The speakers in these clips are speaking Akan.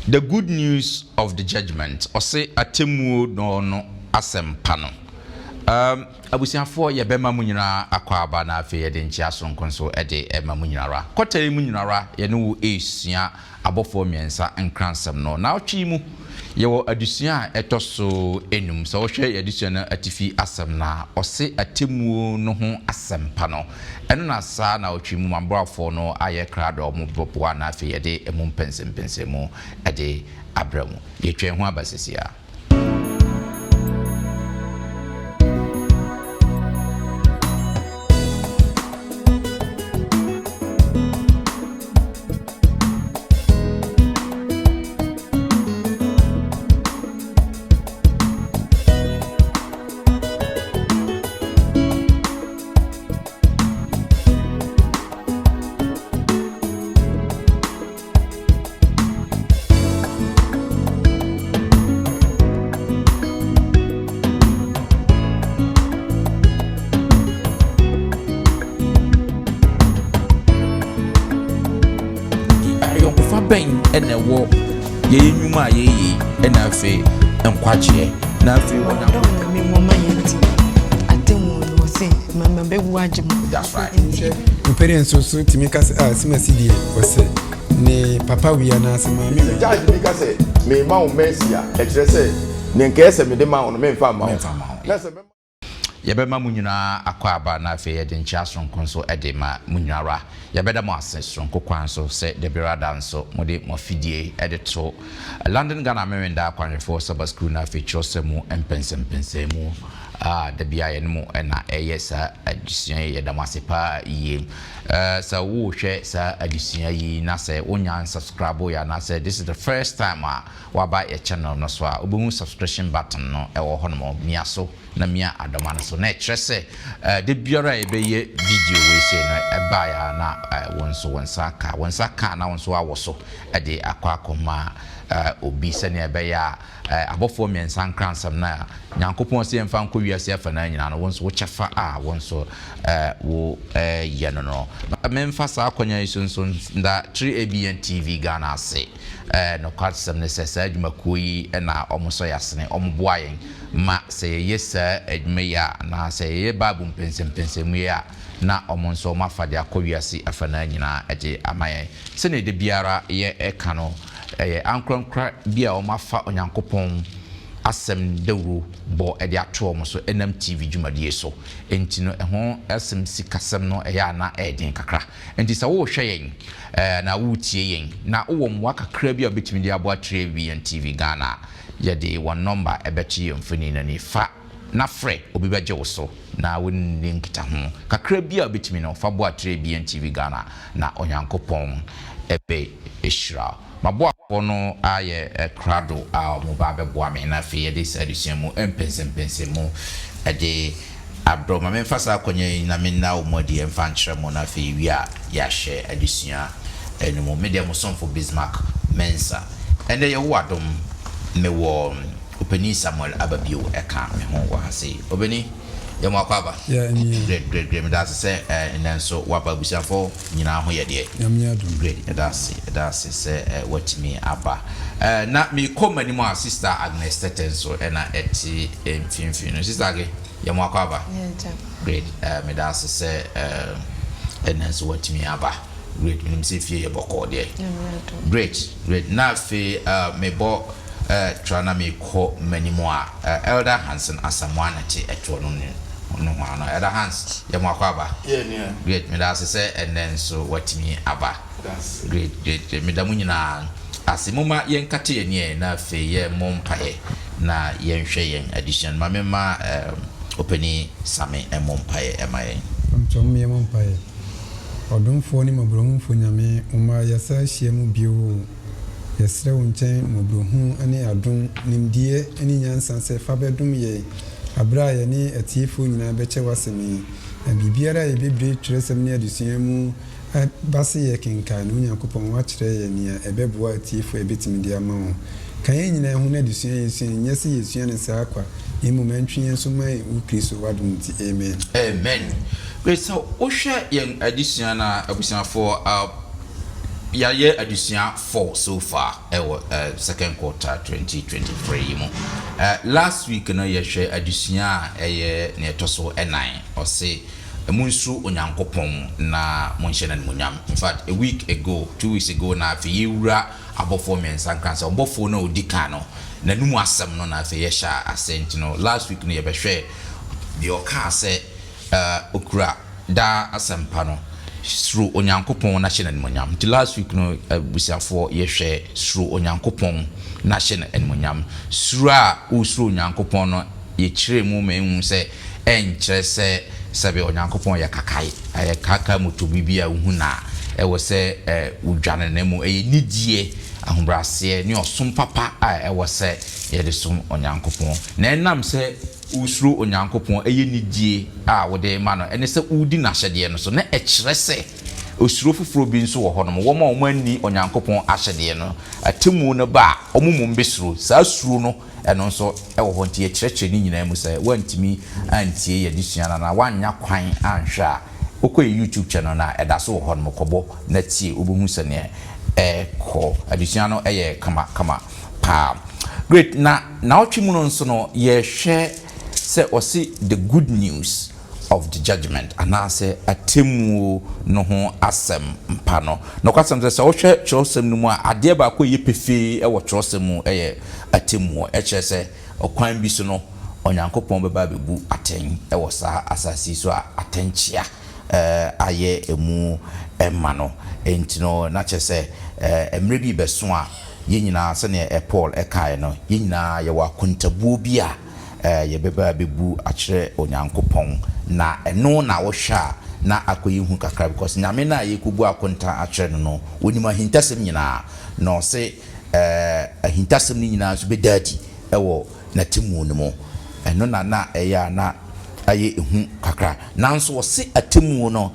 The Good News of the Judgment, ɔse atemmuo dɔn no asɛmpa no. Um, abusuafoɔ yɛbɛma mo nyinaa akɔ aba na afei yɛde nkyea soronko nso de ɛma mo nyinara. Kɔta yi mu nyinara yɛne wo resua abɔfoɔ mmiɛnsa nkransɛm no. Naawɔtwe yi mu yɛwɔ adesua a ɛtɔ so enum. Sɛ wohwɛ yɛn adesua no atifi asɛm no a, ɔse atemmuo no ho asɛmpa no. Ɛno na saa naawɔtwe yi mu m'aboafoɔ no ayɛ krado a wɔbɛboa na afei yɛde ɛmu mpɛnsɛmpɛnsɛmu de abrɛ mo. Yɛtwa yɛn ho aba seesei ara. Ayɔnkofa bɛn na ɛwɔ yɛn nnwuma a yɛyɛ yi na afei nkwagyeɛ na afei Ɔdɔ Nyame wɔ ma yɛn nti, atemmuo no ɔse mama bɛwu agye mo. That's right. Nti. Wo parents nso tumi ka sɛ ah Simasi deɛ ɔsɛ ne papa wei anaasɛ maame wei. Sɛ judge bi ka sɛ merema wo mercy a, ɛkyerɛ sɛ nea nka ɛyɛ sɛ mede ma wo no, memfa mma wo. Na sɛ mɛma. Yɛbɛma mo nyinaa akwaaba na afei yɛde nkyea soronko nso de ma mo nyinara. Yɛbɛda mo ase soronko kwan so sɛ dabiara da nso mode mo afidie de to London Ghana Memendaa Akwanhwɛfoɔ Saba Sukuu na afei Kyerɛwsɛm mu mpɛnsɛmpɛnsɛnmu a da biara yɛne mo na ɛyɛ saa adesua yi. Yɛda mo ase paa yie. Sɛ worehwɛ saa adesua yi na sɛ wonnya unsubscribe yɛ anaasɛ this is the first time a woaba yɛ channel no so a, wobɛhu subscription button no wɔ hɔnom. Mia so na mia adɔma no so. Na ɛkyerɛ sɛ da biara a yɛbɛyɛ video wei sei no, ɛbaeɛ a na wo nso wo nsa aka. Wo nsa ka a na wo nso woawɔ so de akɔ akɔma obi sɛnea ɛbɛyɛ a abɔfoɔ mmiɛnsa nkransɛm no a Nyankopɔn sɛ yɛmfa nkɔ wiase afanaa nyinaa no, wo nso wo kyɛfa a wo nso woyɛ no no. Memfa saa akwanya yi so nso nda 3ABN TV Ghana ase. Nokwasɛm ne sɛ saa adwumakuo yi na wɔsɔ yɛn asene, wɔboa yɛn ma sɛ yɛyɛ saa adwuma yi a, anaa sɛ yɛyɛ Bible mpɛnsɛmpɛnsɛmu yi a, na wɔn nso wɔafa de akɔ wiase afanaa nyinaa de ama yɛn. Sɛnea da biara yɛka no, ɛyɛ ankorankora bi a wɔafa Onyankopɔn Asɛm dawuro bɔ de ato wɔn so ɛnam TV dwumadie so. Enti no, ɛho asɛm sikasɛm no ɛyɛ a na ɛyɛ den kakra. Enti sɛ worehwɛ yɛn anaa woretie yɛn na wowɔ mmoa kakra bi a wobɛtumi de aboa TreeVN TV Ghana a, yɛde wɔn nɔmba bɛto yɛn mfoni no ani. Fa na frɛ, obi bɛgye wo so na wo ne no nni nkitaho. Kakra bi a wobɛtumi no, fa boa TreeVN TV Ghana na Onyankopɔn bɛhyira wo. M'aboafoɔ no ayɛ krado a wɔba abɛboa me na afei yɛde saa adesua mu mpɛnsɛmpɛnsɛmu de abrɛ wo. Ma memfa saa akwanya yi na menna wo mu adi mfa nkyerɛ mo na afei yɛwie a yɛahyɛ adesua no mu. Me deɛ mo somfo Bismarck Mensah. Ɛnnɛ Yehowa adom mewɔ Opanin Samuel aba bio ka me ho wɔ ha sei. Opanin, yɛ mo akwaaba. Yeah, nua. Great, great, great. Meda ase sɛ nnɛ nso woaba. Abusuafoɔ nyinaa ho yɛ deɛ? Nyame adom. Great, yɛda ase, yɛda ase sɛ woatumi aba. Na mekɔ m'anim a, Sister Agnes Tete nso na ɛte mfimfini no. Sister Age, yɛ mo akwaaba. Yeah, agya. Great, meda ase sɛ ɛnnɛ nso woatumi aba. Great, menim sɛ fie yɛ bɔkɔɔ deɛ. Nyame adom. Great, great. Na afei mebɔ tra na mekɔ m'anim a, Elder Hanson Asamoah na ɛte ɛtoɔ no nohoa no. Elder Hans, yɛ mo akwaaba. Yeah, nua. Great, meda ase sɛ ɛnnɛ nso woatumi aba. Meda ase. Great, great, great. Meda mo nyinaa ase. Momma yɛnkate yɛn ani ɛ na afei yɛmmɔ mpaeɛ na yɛnhwɛ yɛn adesua no. Ma memma Ɔpanin Same mmɔ mpaeɛ mma yɛn. Mpakyɛw momma yɛmmɔ mpaeɛ. Ɔdomfoɔ ne mmɔborɔhunufoɔ Nyame, wo mma yɛsan ahyia mu bio o. Yɛsrɛ wo nkyɛn mmɔborɔhunu ne adom, nimdeɛ ne nyansa sɛ fa bɛdom yɛn aberɛ a yɛne atiefoɔ nyinaa bɛkyɛ w'asɛm yi. Na biribiara a yɛbɛbue twerɛsɛm ne adesua mu ba se yɛkenkan no, Onyankopɔn woakyerɛ yɛn nea ɛbɛboa atiefoɔ a yɛbɛtumi de ama wɔn. Ka yɛn nyinaa ho na adesua a yɛsua yi nyɛ sɛ yɛsua no saa kwa, na mmom ɛntwe yɛn nso ma wo Kristo w'adom nti. Amen. Amen. Great sɛ wohwɛ yɛn adesua no a abusuafoɔ a. Yɛayɛ adesua 4 so far ɛwɔ second quarter 2023 yi mu. Last week no yɛhwɛ adesua a ɛyɛ nea ɛtɔ so ɛnan. Ɔse monsuro Onyankopɔn na monhyɛ no animuonyam. In fact, a week ago, 2 weeks ago na afei yɛwura abɔfoɔ mmiɛnsa nka sɛ ɔbɔfoɔ no a ɔdi kan no n'anum asɛm no na afei yɛhyɛ ase. Nti no last week no yɛbɛhwɛ deɛ ɔkaa sɛ okura daa asɛmpa no, suro Onyankopɔn na hyɛ no animuonyam. Nti last week no, abusuafoɔ, yɛhwɛ suro Onyankopɔn na hyɛ no animuonyam. Suro a wosuro Onyankopɔn no, yɛkyerɛ mu ma ehu sɛ ɛnkyerɛ sɛ sɛbi Onyankopɔn yɛ kakae, ɛyɛ kaka moto bi bi a wohu na ɛwɔ sɛ wodwane, na mu ɛyɛ nidie, ahobrɛaseɛ ne ɔsom papa a ɛwɔ sɛ yɛde som Onyankopɔn. Na ɛnam sɛ wosuro Onyankopɔn ɛyɛ nidie a wode ma no, ɛne sɛ wodi n'ahyɛdeɛ no so, na ɛkyerɛ sɛ osuro foforɔ bi nso wɔ hɔnom. Wɔn a wɔn ani Onyankopɔn ahyɛdeɛ no, atemmuo no ba a, wɔn mmom bɛsuro saa suro no. Ɛno nso ɛwɔ hɔ. Nti yɛkyerɛkyerɛ ne nyinaa mu. Sɛ woantumi antie yɛde sua no anaa woanya kwan anhwɛ a, wokɔ yɛ YouTube channel no a, ɛda so wɔ hɔ nom. Kɔbɔ na tie, wobɛhu sɛneɛ ɛkɔ. Adesua no ɛyɛ kama kama paa. Great. Na naawɔtwe mu no nso no, yɛhwɛ sɛ ɔse the good news of the judgment anaasɛ atemmuo no ho asɛm mpa no. Nokwasɛm sɛ wohwɛ kyerɛwsɛm no mu a, adeɛ baako a ɛyɛ pefee wɔ kyerɛwsɛm mu yɛ atemmuo. Ɛkyerɛ sɛ ɔkwan bi so no, Onyankopɔn bɛba abɛbu atɛn wɔ saa asase yi so a atɛnkyea ayɛ emu ma no. Enti no, na kyerɛ sɛ mmerɛ bi bɛso a yɛn nyinaa, sɛdeɛ Paul ɛkaeɛ no, yɛn nyinaa yɛwɔ akontabuo bi a yɛbɛba abɛbu akyerɛ Onyankopɔn. Na ɛno na wohwɛ a, na akɔyɛ hu kakra, because Nyame no a yɛkɔbu akonta akyerɛ no, wɔnim ahintasɛm nyinaa, na ɔse ahintasɛm no nyinaa nso bɛda adi ɛwɔ n'atemmuo no mu. Ɛno na ɛyɛ a na ayɛ ehu kakra, nanso ɔse atemmuo no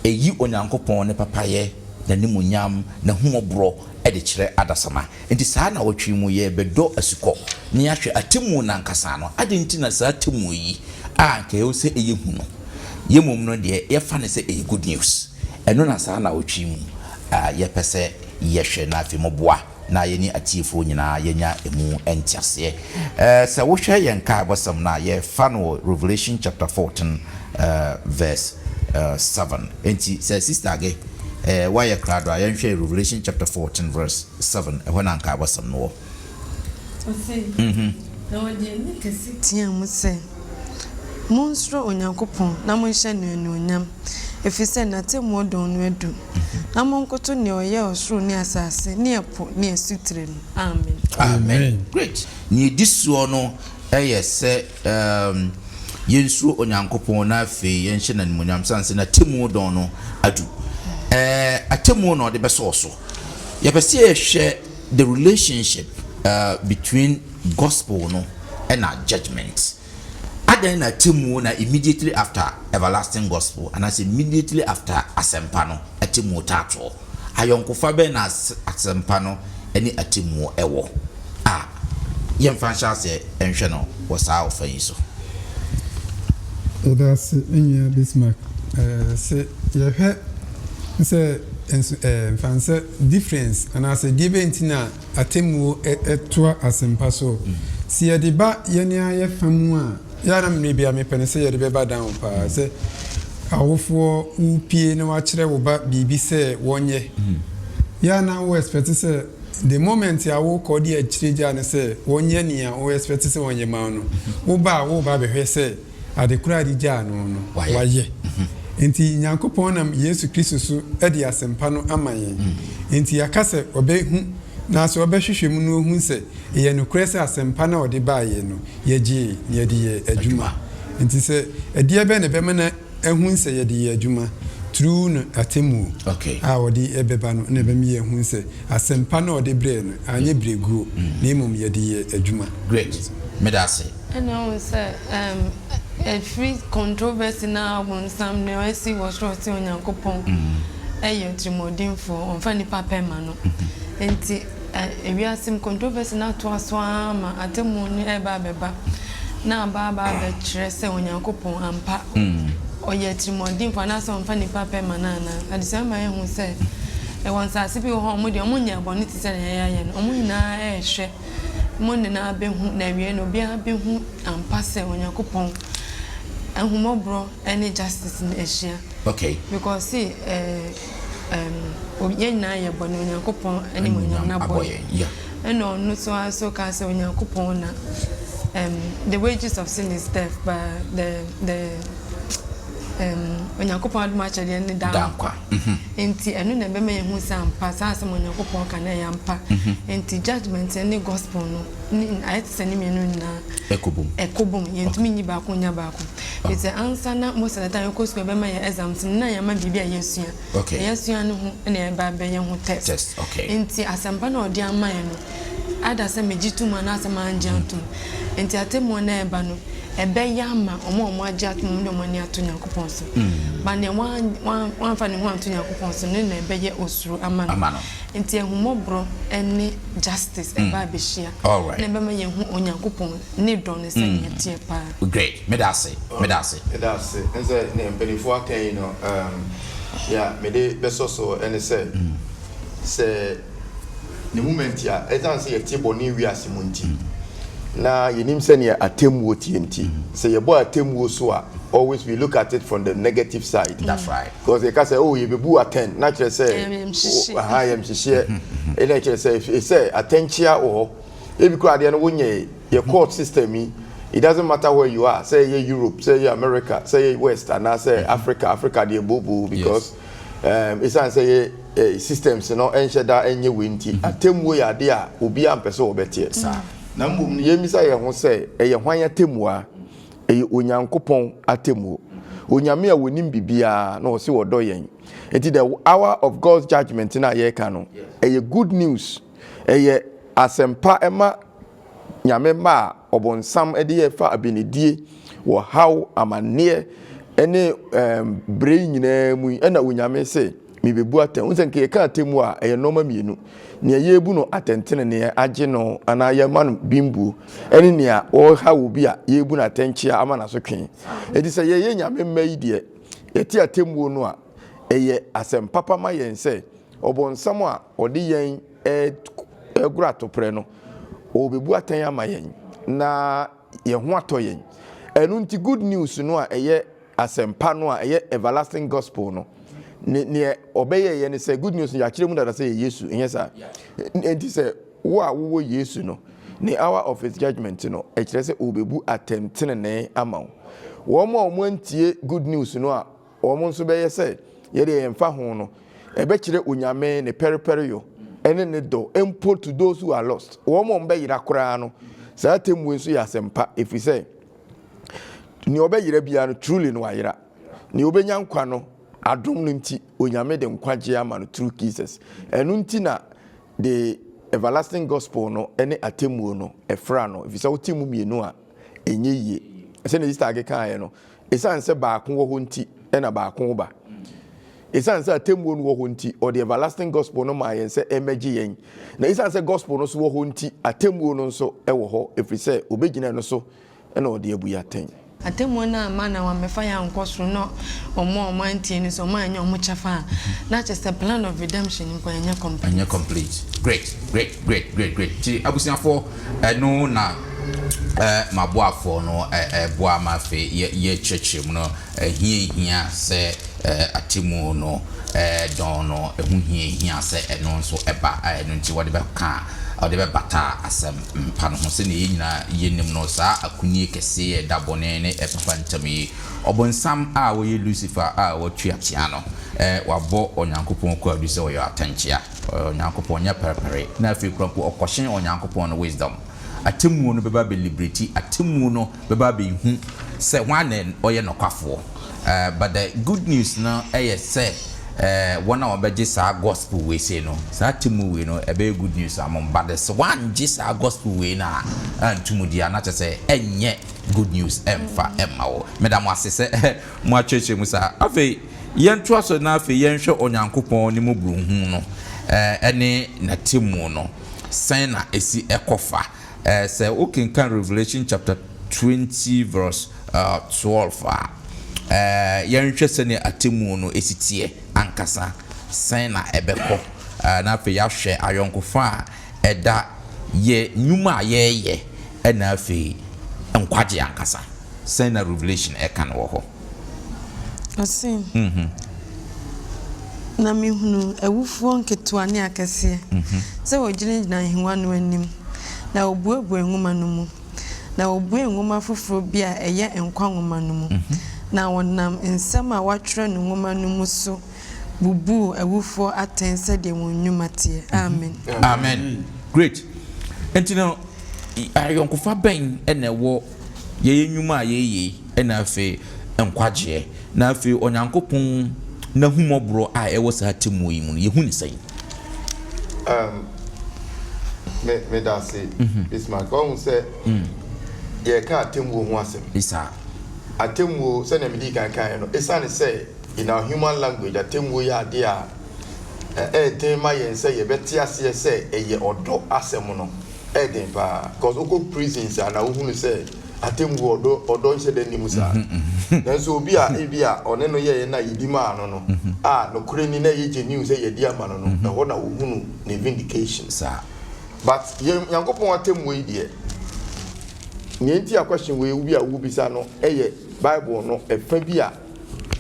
ɛyi Onyankopɔn ne papayɛ, n'animuonyam, n'ahummɔborɔ de kyerɛ adasama. Nti saa na wɔtwe mu yɛbɛdɔ asukɔ na yɛahwɛ atemmuo no ankasa no. Adɛn nti na saa atemmuo yi a nka ɛwɔ sɛ ɛyɛ hu no, yɛ mmom no deɛ yɛfa no sɛ ɛyɛ good news? Ɛno na saa na wɔtwe mu yɛpɛ sɛ yɛhwɛ, na afei moboa na yɛne atiefoɔ nyinaa yɛnya emu nteaseɛ. Sɛ wohwɛ yɛn nkaebɔsɛm no a, yɛfa no wɔ Revelation chapter 14 verse 7. Enti sɛ Sister Age woayɛ krado a, yɛnhwɛ Revelation chapter 14 verse 7. Ɛhɔ na nkaebɔsɛm no wɔ. Ɔse, na wɔde nne kɛse teaa mu sɛ, "Monsuro Onyankopɔn na monhyɛ no anuonyam, ɛfiri sɛ n'atemmuo dɔn no adu, na monkoto nea ɔyɛɛ ɔsoro ne asase ne ɛpo ne asutire no. Amen." Amen. Great. Nea ɛdi soɔ no ɛyɛ sɛ yɛnsuro Onyankopɔn na afei yɛnhyɛ no animuonyam, sane sɛ n'atemmuo dɔn no adu. Atemmuo na ɔde bɛsɔɔ so. Yɛpɛ sɛ yɛhwɛ the relationship between gospel no ɛna judgment. Adɛn na atemmuo na immediately after everlasting gospel anaasɛ immediately after asɛmpa no atemmuo taatoɔ? Ayɔnkofa bɛn na asɛmpa no ne atemmuo ɛwɔ a yɛmfa nhyɛ aseɛ nhwɛ no wɔ saa ɔfa yi so? Yɛda ase, me nua Bismarck. Sɛ yɛhwɛ sɛ nso mfa nsɛ difference anaasɛ deɛ bɛn nti na atemmuo ɛtoa asɛmpa so. Sɛ yɛde ba yɛne a yɛfa mu a, yɛ na mmerɛ bi a mepɛ no sɛ yɛde bɛba down paa sɛ awofoɔ wopie na wakyerɛ wo ba biribi sɛ wɔnyɛ, yɛ na wo expect sɛ the moment a wokɔ de akyire gya no sɛ wɔnyɛ nea wo expect sɛ wɔnyɛ ma wo no, wo ba a woba bɛhwɛ sɛ ade koraa de gyaa no no wayɛ. Nti Nyankopɔn nam Yesu Kristo so de asɛmpa no ama yɛn. Nti yɛaka sɛ ɔbɛhu na sɛ ɔbɛhwehwɛ mu no, ɔhu sɛ ɛyɛ nokorɛ sɛ asɛmpa no a ɔde baeɛ no yɛgyee na yɛde yɛ adwuma. Nti sɛ ɛdeɛ bɛn na ɛbɛma no ahu sɛ yɛde yɛ adwuma? Through no atemmuo a ɔde bɛba no na ɛbɛma yɛahu sɛ asɛmpa no a ɔde brɛɛ no anyɛ berɛguo, na mmom yɛde yɛ adwuma. Great. Meda ase. Ɛna wohu sɛ ɛfiri controversy na abonsam nea ɔasi wɔ soro sɛ Onyankopɔn ɛyɛ otirimuɔdenfoɔ, ɔmfa nipa pɛ ma no. Nti ewiase mu controversy no atoa so ara ma atemmuo no ɛreba abɛba na aba abɛkyerɛ sɛ Onyankopɔn ampa ɔyɛ atirimuɔdenfoɔ anaasɛ ɔmfa nipa pɛ ma no anaa. Adesua ma yɛhu sɛ Ɛwɔ nsaase bi wɔ hɔ a wɔn deɛ wɔnyɛɛ bɔne te sɛ nea yɛn ayɛ no. Wɔn nyinaa rehwɛ. Wɔn nyinaa bɛhu, na awiei no obiara bɛhu ampa sɛ Onyankopɔn ahummɔborɔ ne justice no ahyia. Okay. Because see, eh, um, yɛn nyinaa yɛ bɔne, Onyankopɔn animuonyam no abɔ yɛn. Yeah. Ɛna ɔno nso ara nso kaa sɛ Onyankopɔn na um, the wages of sin is death, but the the um, Onyankopɔn adom akyɛdeɛ ne daa nkwa. Mhm. Nti ɛno na ɛbɛma yɛhu sɛ ampa saa asɛm Onyankopɔn ka no ɛyɛ ampa. Mhm. Nti judgement ne gospel no ne ayɛ te sɛ ne mmienu nyinaa ɛkɔ bom. Ɛkɔ bom. Yɛntumi nyi baako nnya baako. Oh. Ɛfiri sɛ ansa na most of the time yɛkɔ sukuu ɛbɛma yɛ exams no na yɛama biribi a yɛasua. Okay. Deɛ yɛasua no ho na yɛba abɛyɛ ho test. Test, okay. Nti asɛmpa no a ɔde ama yɛn no, either sɛ megye tom anaasɛ mangye antom. Nti atemmuo no a ɛreba no, ɛbɛyɛ ama wɔn a wɔagye atom, wɔde wɔn ani ato Nyankopɔn so. But nea wan, wan, wamfa ne ho anto Nyankopɔn so no na ɛbɛyɛ osuro ama no. Ama no. Nti ahummɔborɔ ne justice ɛba abɛhyia. Alright. Na ɛbɛma yɛahu Onyankopɔn ne dɔ no sɛnea ɛteɛ paa. Great. Meda ase. Meda ase. Meda ase. N sɛ nea mpanimfoɔ aka yi no, um, nea mede bɛsɔ so ne sɛ, sɛ ne moment a, ɛsiane sɛ yɛte bɔne wiase mu nti, na yɛnim sɛnea atemmuo teɛ nti, sɛ yɛbɔ atemmuo so a, always we look at it from the negative side. That's right. Because yɛka sɛ, oh, yɛbɛbu atɛn, na kyerɛ sɛ, Yɛmhyehye. oh, aha, yɛmhyehyeɛ. Ɛna kyerɛ sɛ, sɛ atɛnkyea wɔ hɔ. Ebi koraa adeɛ no wonyɛe. Yɛ court system yi, it doesn't matter where you are, sɛ ɛyɛ Europe, sɛ ɛyɛ America, sɛ ɛyɛ West anaasɛ Africa, Africa deɛ booboo because um, ɛsiane sɛ yɛ eh, systems no ɛnhyɛ da ɛnyɛ wei nti, atemmuo yɛ adeɛ a obiara mpɛ sɛ ɔbɛteɛ. Na mmom no yɛmmisa yɛn ho sɛ, ɛyɛ hwan atemmuo a? Ɛyɛ Onyankopɔn atemmuo. Onyame a ɔnim biribiara na ɔse ɔdɔ yɛn. Nti the hour of God's judgment no a yɛreka no, ɛyɛ good news. Ɛyɛ asɛmpa ɛma Nyame mma a ɔbonsam de yɛ fa abenedie, ɔhaw, amanneɛ ne ɛɛm brɛ yi nyinaa mu yi, ɛna Onyame se, mebebu atɛn. Wohu sɛ nka yɛka atemmuo a, ɛyɛ nnoɔma mmienu. Nea yɛrebu no atɛnteneneɛ agye no anaa yɛma no bembuo, ɛne nea ɔrehaw obi a yɛrebu no atɛnkyea ama no asotwe. Enti sɛ yɛyɛ Nyame mma yi deɛ, yɛte atemmuo no a, ɛyɛ asɛm papa ma yɛn sɛ ɔbonsam a ɔde yɛn regoro atoprɛ no, ɔrebɛbu atɛn ama yɛn na yɛn ho atɔ yɛn. Ɛno nti good news no a ɛyɛ asɛmpa no a ɛyɛ everlasting gospel no, ne neɛ ɔbɛyɛeɛ ne sɛ good news no yɛakyerɛ mu dada sɛ yɛ Yesu, ɛnyɛ saa? Enti sɛ wo a wowɔ Yesu no, ne hour of his judgment no, ɛkyerɛ sɛ ɔrebɛbu atɛn tenenee ama wo. Wɔn a wɔantie good news no a wɔn nso bɛyɛ sɛ yɛ deɛ yɛmfa ho no, ɛbɛkyerɛ Onyame ne pɛrepɛreyɔ ne ne dɔ mpo to those who are lost, wɔn a wɔbɛyera koraa no, saa atemmuo yi nso yɛ asɛmpa, ɛfiri sɛ nea ɔbɛyera biara no truly no wayera, nea ɔbɛnya nkwa no adom no nti Onyame de nkwagyeɛ ama no through Jesus. Ɛno nti na the everlasting gospel no ne atemmuo no ɛfra no, ɛfiri sɛ wote mu mmienu a ɛnyɛ yie. Sɛdeɛ Sister Age kaeɛ no, Esiane sɛ baako wɔ hɔ nti na baako ba. Esiane sɛ atemmuo no wɔ hɔ nti, ɔde everlasting gospel no maa yɛn sɛ ɛmmɛgye yɛn. Na esiane sɛ gospel no nso wɔ hɔ nti, atemmuo no nso wɔ hɔ, ɛfiri sɛ ɔbɛgyina ɛno so na ɔde abu yɛn atɛn. Atemmuo no amma na wɔammɛfa yɛn ankɔ soro na wɔn a wɔantie no nso wɔannya wɔn kyɛfa a, na kyerɛ sɛ plan of redemption mpo ɛnyɛ complete. Ɛnyɛ complete. Great, great, great, great, great. Nti abusuafoɔ, ɛno na M'aboafoɔ no boa ma afei yɛkyerɛkyerɛ mu no, ɛhia hia sɛ atemmuo no dɔn no, ɛho hia hia sɛ ɛno nso ɛba, a ɛno nti wɔde bɛka, wɔde bɛbata asɛm pa no ho. Sɛdeɛ yɛn nyinaa yɛnim no, saa akonie kɛseɛ yi a ɛda bɔne ne papa ntam yi, ɔbonsam a ɔyɛ Lucifer a watua tea no, wabɔ Onyankopɔn kwaadu sɛ ɔyɛ atɛnkyea. Onyankopɔn nyɛ pɛrepɛre, na afei koraa mpo ɔkɔhyen Onyankopɔn no wisdom. Atemmuo no bɛba abɛ liberate, atemmuo no bɛba abɛhu sɛ hwan na ɔyɛ nɔkwafoɔ. But the good news no yɛ sɛ wɔn a wɔbɛgye saa gospel wei sei no, saa atemmuo wei no ɛbɛyɛ good news ama wɔn. But sɛ wɔangye saa gospel wei no a anto mu deɛ a, na kyerɛ sɛ ɛnyɛ good news ɛmfa mma wo. Meda mo ase sɛ moakyerɛkyerɛ mu saa. Afei yɛntoa so na afei yɛnhwɛ Onyankopɔn ne mmɔborɔhunu no ne n'atemmuo no. Sɛn na esi kɔ fa? Sɛ wokenkan Revelation chapter 20 verse 12 a, yɛnhwɛ sɛnea atemmuo no si teɛ ankasa. Sɛn na ɛbɛkɔ? Na afei yɛahwɛ ayɔnkofa a ɛda yɛ nnwuma a yɛreyɛ ɛna afei nkwagye ankasa. Sɛn na Revelation ɛka no wɔ hɔ? Ɔse, Na mehunuu awufoɔ nketewa ne akɛseɛ sɛ wɔgyinagyina ahennwa no anim, na wɔbuebuee nwoma no mu. Na wɔbuee nwoma foforɔ bi a ɛyɛ nkwa nwoma no mu, na wɔnam nsɛm a wɔatwerɛ no nwoma no mu so bubuu awufoɔ atɛn sɛdeɛ wɔn nnwuma teɛ. Amen. Amen. Great. Nti no, ayɔnkofa bɛn na ɛwɔ yɛyɛ nnwuma a yɛyɛ yi na afei nkwagyeɛ, na afei Onyankopɔn n'ahummɔborɔ a ɛwɔ saa atemmuo yi mu no, yɛhu ne sɛn? Me meda ase Bismarck. Wahu sɛ yɛreka atemmuo ho asɛm. Saa. Atemmuo, sɛnea medii kan kaeɛ no, ɛsiane sɛ in our human language atemmuo yɛ adeɛ a ɛyɛ den ma yɛn sɛ yɛbɛte aseɛ sɛ ɛyɛ ɔdɔ asɛm no, ɛyɛ den paa. Because wokɔ prisons a na wohunu sɛ atemmuo ɔdɔ ɔdɔ nhyɛ da nni mu saa. Nanso obi a ebi a ɔne no yɛeɛ na yɛdi maa no no, a nokorɛ ni na ɛyɛ genuine sɛ yɛadi ama no no, ɛhɔ na wohunu ne vindication. Saa. But yɛn Nyankopɔn atemmuo yi deɛ, nea nti a question wei bi a wobisa no yɛ Bible no ɛfa bi a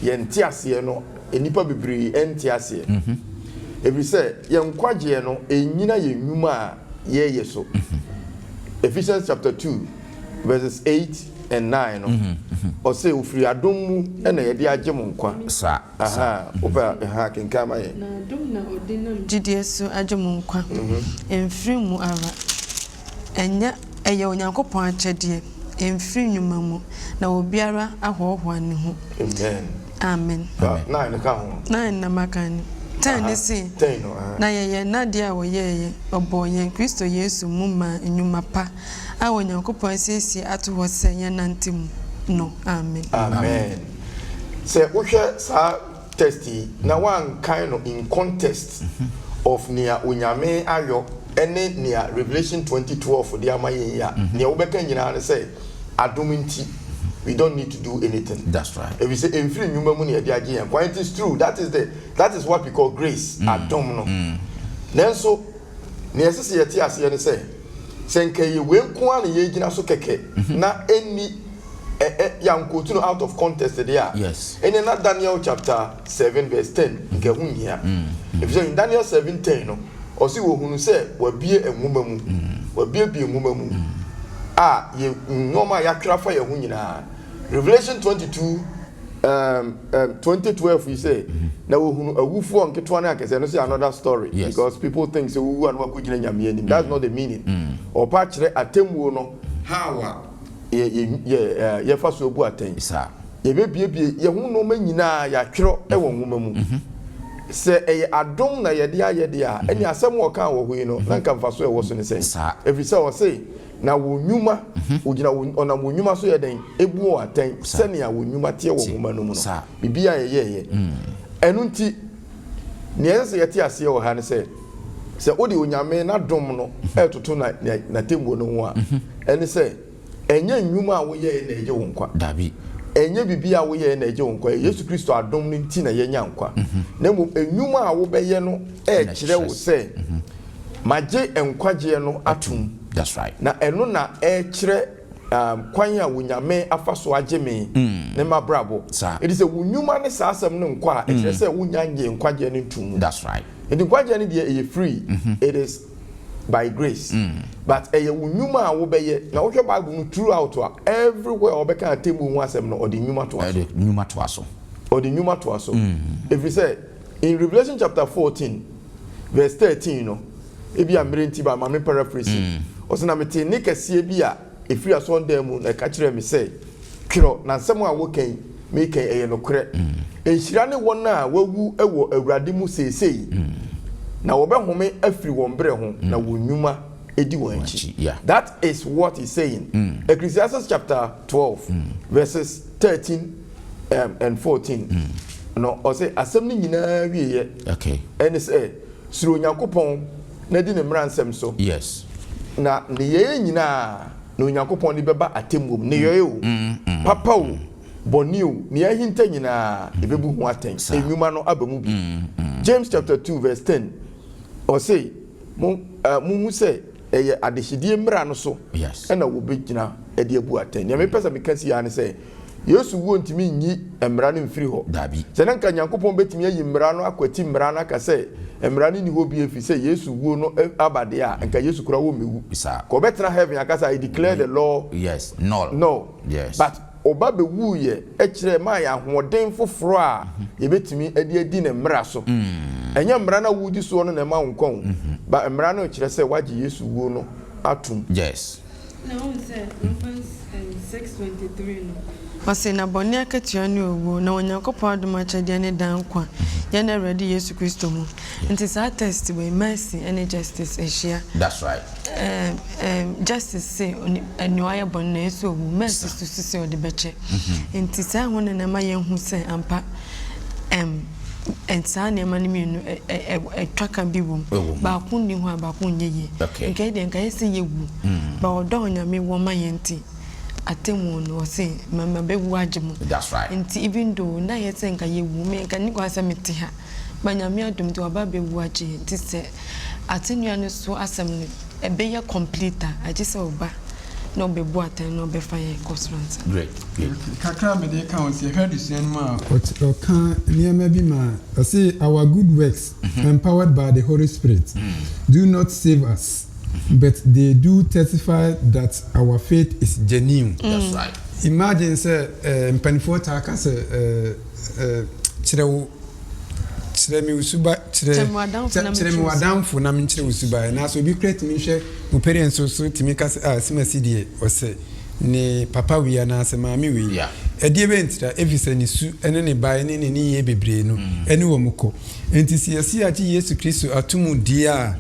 yɛn nteaseɛ no nnipa bebree nte aseɛ. Ɛfiri sɛ yɛn nkwagyeɛ no ɛnnyina yɛn nnwuma a yɛyɛ so. Ephesians chapter 2 verses 8 and 9 no, ɔse ofiri adom mu na yɛde agye mo nkwa. Saa. Aha, wopɛ a, aha, kenkan ma yɛn. Na adom na ɔde nam gyidie so agye mo nkwa, ɛmfiri mo ara, ɛnyɛ, ɛyɛ Onyankopɔn akyɛdeɛ, ɛmfiri nnwuma mu, na obiara ahɔɔhoa ne ho. Amen. Amen. Fa nine no ka ho. Nine na maka no. Ten ne se, Ten no, aha. Na yɛyɛ n'adeɛ a ɔyɛeɛ, ɔbɔɔ yɛn Kristo Yesu mu maa nnwuma pa a Onyankopɔn asiesie ato hɔ sɛ yɛnnante mu no. Amen. Amen. Sɛ wohwɛ saa text yi na woankan no in context of nea Onyame ayɔ ne nea Revelation 20:12 de ama yɛn yi a, nea wobɛka nyinaa ne sɛ adom nti we don't need to do anything. That's right. Efisɛ emfiri nnwuma mu na yɛde agye yɛn nkwa. It is true, that is the that is what we call grace, adom no. Nanso nea ɛsɛ sɛ yɛte aseɛ ne sɛ, sɛ nka ɛyɛ wei nko ara na yɛgyina so kɛkɛ na ɛnni ɛ ɛ yɛankootu no out of context deɛ a, ɛnneɛ na Daniel chapter 7 verse 10 nka ɛho nhia. Efisɛ in Daniel 7 10 no, ɔse wɔhunu sɛ wɔabue nwoma mu, wɔabuebue nwoma mu a yɛ nneɛma a yɛatwerɛ afa yɛn ho nyinaa. Revelation 22 um, um, 2012 yi sɛ na wɔhunu awufoɔ nketewa ne akɛseɛ no sɛ another story because people think sɛ wowu a na wakɔgyina Nyame anim. That's not the meaning. Ɔpa kyerɛ atemmuo no how a yɛ yɛ yɛ eh, yɛfa so bu atɛn. Saa. Yɛbɛbiebie yɛn ho nneɛma nyinaa yɛatwerɛ wɔ nwoma mu. Sɛ ɛyɛ adom na yɛde ayɛ deɛ a, ɛne asɛm a ɔkaa wɔ hɔ yi no, na nka mfaso a ɛwɔ so ne sɛn? Saa. Ɛfiri sɛ ɔse, na wɔn nnwuma, wɔgyina wɔn, ɔnam wɔn nnwuma so yɛ dɛn? Ebu wɔn atɛn sɛnea wɔn nnwuma teɛ wɔ nwoma no mu no. Saa. Biribiara a yɛyɛeɛ. Ɛno nti, nea ɛsɛ sɛ yɛte aseɛ wɔ ha ne sɛ, sɛ wode Onyame n'adom no retoto na, na, n'atemmuo no ho a, ɛne sɛ, ɛnyɛ nnwuma a woyɛeɛ na ɛgye wo nkwa. Dabi. Ɛnyɛ biribi a woyɛeɛ na ɛgye wo nkwa. Ɛyɛ Yesu Kristo adom no nti na yɛnya nkwa. Na mmom nnwuma a wobɛyɛ no rekyerɛ wo sɛ, magye nkwagyeɛ no atom. That's right. Na ɛno na ɛrekyerɛ um, kwan a Onyame afa so agye me ne m'abrabɔ. Saa. Enti sɛ wo nnwuma ne saa asɛm no nkɔ a, ɛkyerɛ sɛ wonnya ngyee nkwagyeɛ no ntom mu. That's right. Enti nkwagyeɛ no deɛ ɛyɛ free, it is by grace. But ɛyɛ wo nnwuma a wobɛyɛ. Na wohwɛ Bible no throughout a, everywhere a wɔbɛka atemmuo ho asɛm no, ɔde nnwuma toa so. Ɛde nnwuma toa so. Ɔde nnwuma toa so. Ɛfiri sɛ, in Revelation chapter 14 verse 13 no, ebia mmerɛ nti ba ma me paraphrase. Ɔsɛ na metee nne kɛseɛ bi a ɛfiri asɔredan mu na ɛka kyerɛɛ me sɛ, twerɛ, na nsɛm a woka yi, meka yi, ɛyɛ nokorɛ. Nhyira ne wɔn a wɔawu wɔ Awurade mu seesei, na wɔbɛhome afiri wɔn berɛ ho, na wɔn nnwuma di wɔn akyi. That is what he's saying. Ecclesiastes chapter 12 verses 13 um, and 14 no, ɔsɛ asɛm no nyinaa wieɛ ɛne sɛ suro Onyankopɔn na di ne mmara nsɛm so. Yes. Na nneyɛeɛ nyinaa na Onyankopɔn de bɛba atemmuo mu. Nneyɔeɛ o, papa o, bɔne o, nea ahinta nyinaa, ɛbɛbu ho atɛn. Nnwuma no aba mu bi. James chapter 2 verse 10. Ɔse mo eh, monhu sɛ ɛyɛ adehyedie mmara no so Yes. ɛna wɔbɛgyina de abu atɛn. Nea mepɛ sɛ meka si ara ne sɛ, Yesu wuo ntumi nyi mmara no mfiri hɔ. Dabi. Sɛ na nka Nyankopɔn bɛtumi ayi mmara no akwati mmara no aka sɛ mmara no nni hɔ bio ɛfiri sɛ Yesu wuo no aba deɛ a, nka Yesu koraa wɔmmɛwu. Saa. Nka ɔbɛtena heaven aka sɛ I declare the law Yes, null. null. Yes. But Ɔba bɛwuiɛ kyerɛɛ maa yɛn ahoɔden foforɔ a yɛbɛtumi de adi ne mmara so. Ɛnyɛ mmara no a woredi soɔ no na ɛma wo nkwa o, but mmara no rekyerɛ sɛ woagye Yesu wuo no atom. Yes. Na wohu sɛ Romans 6:23 no, ɔse, Na bɔne akatua ne owuo, na Onyankopɔn adom akyɛdeɛ ne daa nkwa, yɛn Awurade Yesu Kristo mu. Nti saa text wei, mercy ne justice ahyia. That's right. Ɛɛm ɛɛm justice se oni nea wayɛ bɔne no ɛsɛ owu, mercy nso so se ɔde bɛkyɛ. Nti saa ɛho no na ɛma yɛhu sɛ ampa ɛɛm ɛ saa nneɛma no mmienu ɛ ɛ ɛ ɛtwa ka bi wɔ mu. Ɛwɔ mu. Baako nni hɔ a baako nyɛ yie. Okay. Nka yɛ deɛ nka yɛ sɛ yɛwu, but ɔdɔ a Onyame wɔ ma yɛn nti, atemmuo no ɔse ma mabɛwu agye mo. That's right. Nti even though na yɛ sɛ nka yɛwu, me nka nni kwan sɛ mete ha. But Nyame adom nti waba abɛwu agye yɛn nti sɛ atennua no so asɛm no ɛbɛyɛ complete a agye sɛ ɔba na ɔbɛbu atɛn na ɔbɛfa yɛn kɔ soro ansa. Great, great. Kakra a mede reka ho, sɛ yɛhwɛ adesua no mu a, ɔka nneɛma bi ma ɔse our good works empowered by the Holy Spirit do not save us but they do testify that our faith is genuine. That's right. Imagine sɛ mpanimfoɔ taa ka sɛ kyerɛ wo Kyerɛ me wo suba kyerɛ Kyerɛ me w'adamfo na kyerɛ me menkyerɛ wo suban. w'adamfo na menkyerɛ wo suban. Anaasɛ obi koraa tumi hwɛ wo parents so so tumi ka sɛ ah Simasi deɛ ɔsɛ ne papa wei anaasɛ maame wei. Yeah. Ɛdeɛ bɛn ntira? Efisɛ ne su ne ne bae ne ne nneyɛɛ bebree no ɛne wɔn kɔ. Enti sɛ yɛse yɛagye Yesu Kristo ato mu deɛ a,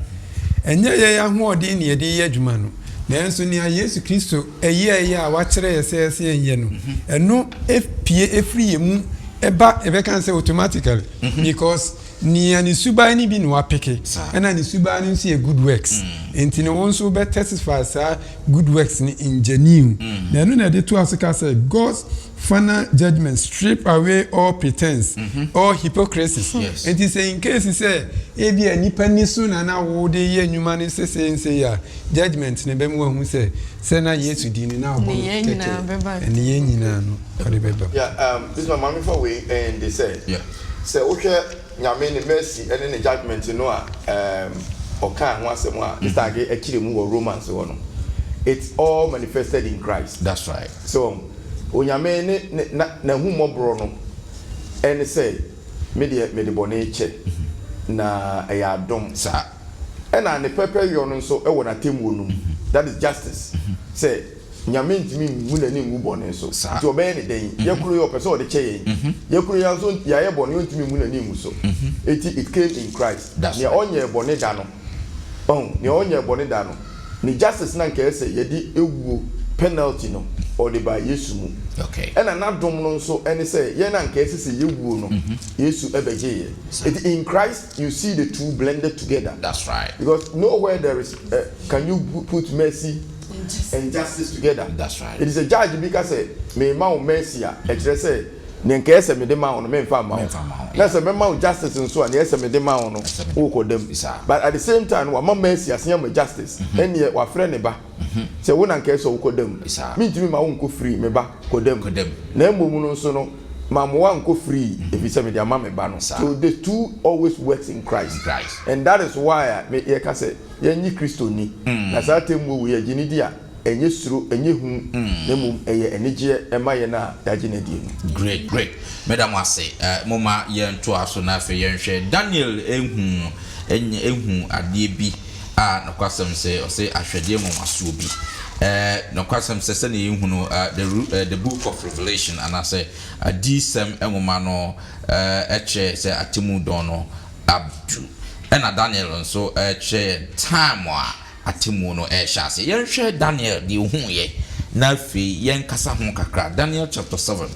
ɛnyɛ yɛn ahoɔden na yɛde reyɛ adwuma no, nanso nea Yesu Kristo yɛeɛ a wakyerɛ yɛn sɛ ɛsɛ yɛnyɛ no, ɛno pue firi yɛn mu ba, yɛbɛka no sɛ automatically, because nea ne suban no bi na wapeke, ɛna ne suban no nso yɛ good works, nti no wo nso wobɛ testify saa good works no in genuine. Na ɛno na ɛde toa so ka sɛ God's final judgment strip away all pretense, all hypocrisies. Nti sɛ in case sɛ ebia nipa ni so na na wode yɛ nnwuma no sesei nsei a, Judgement no bɛma wahu sɛ sɛ na Yesu di no na ɔbɔ no Nneyɛɛ nyinaa kɛkɛ, bɛba nneyɛɛ nyinaa no ɔde bɛba. Yeah, um, this ma maame fa wei ɛnde sɛ, Yeah. sɛ wohwɛ Nyame ne mercy ɛne ne judgement no a um, ɔkaa ho asɛm a Mister Age ɛkyerɛ mu wɔ Romans hɔ no, it's all manifested in Christ. That's right. So, Onyame ne ne na n'ahummɔborɔ no ɛne sɛ, me deɛ mede bɔne kyɛ, na ɛyɛ adom. Saa. Ɛna ne pɛpɛyɔ no nso wɔ n'atemmuo no mu, that is justice, sɛ Nyame ntumi mmu n'ani ngu bɔne so, nti ɔbɛyɛ ne dɛn? Yɛ koro yi ɔpɛ sɛ ɔde kyɛ yɛn, yɛ koro yi ara nso yɛayɛ bɔne ɔntumi mmu n'ani ngu so, enti it came in Christ, nea ɔnyɛɛ bɔne da no, wahu, nea ɔnyɛɛ bɔne da no, ne justice no a anka ɛyɛ sɛ yɛde wuo, penalty no, ɔde baa Yesu mu, ɛna n'adom no nso ne sɛ yɛn a anka ɛsɛ sɛ yɛwuo no, Yesu bɛgyee yɛn, enti in Christ. You see the two blended together. That's right. Because nowhere there is uh, can you put mercy and justice together. That's right. It is a judge bi ka sɛ mema wo mercy a ɛkyerɛ sɛ nea nka ɛsɛ mede ma wo no memfa mma wo. Na sɛ mɛma wo justice nso a nea ɛsɛ mede ma wo no wokɔ dam. But at the same time wama mercy asen ama justice. Ɛnneɛ wafrɛ ne ba. Sɛ wo na nka ɛsɛ wokɔ dam. Mentumi ma wo nkɔ free me ba kɔ dam. Na mmom no nso no mammoa nkɔ free efisɛ mede ama me ba no. So the two always works in Christ. And that is why a me yɛka sɛ yɛnnye Kristo nni. Na saa atemmuo wei yɛgye no di a ɛnyɛ suro, ɛnyɛ hu na mmom ɛyɛ anigyeɛ ɛma yɛn a yɛagye no adie no. Great, great. Meda mo ase. Momma yɛntoa so na afei yɛnhwɛ Daniel hu hu adeɛ bi. A Nokwasɛm sɛ, ɔse ahwɛdeɛ nwanwasoɔ bi. Ɛɛ, nokwasɛm sɛ, sɛdeɛ yɛhu no, the, the book of Revelation, anaasɛ Adiyisɛm nwoma no, kyerɛ sɛ atemmu dɔn no abdu. Ɛna Daniel nso kyerɛ yɛn time a atemmuo no rehyɛ aseɛ. Yɛnhwɛ Daniel deɛ ɔhuuiɛ, na afei yɛnkasa ho kakra. Daniel chapter 7,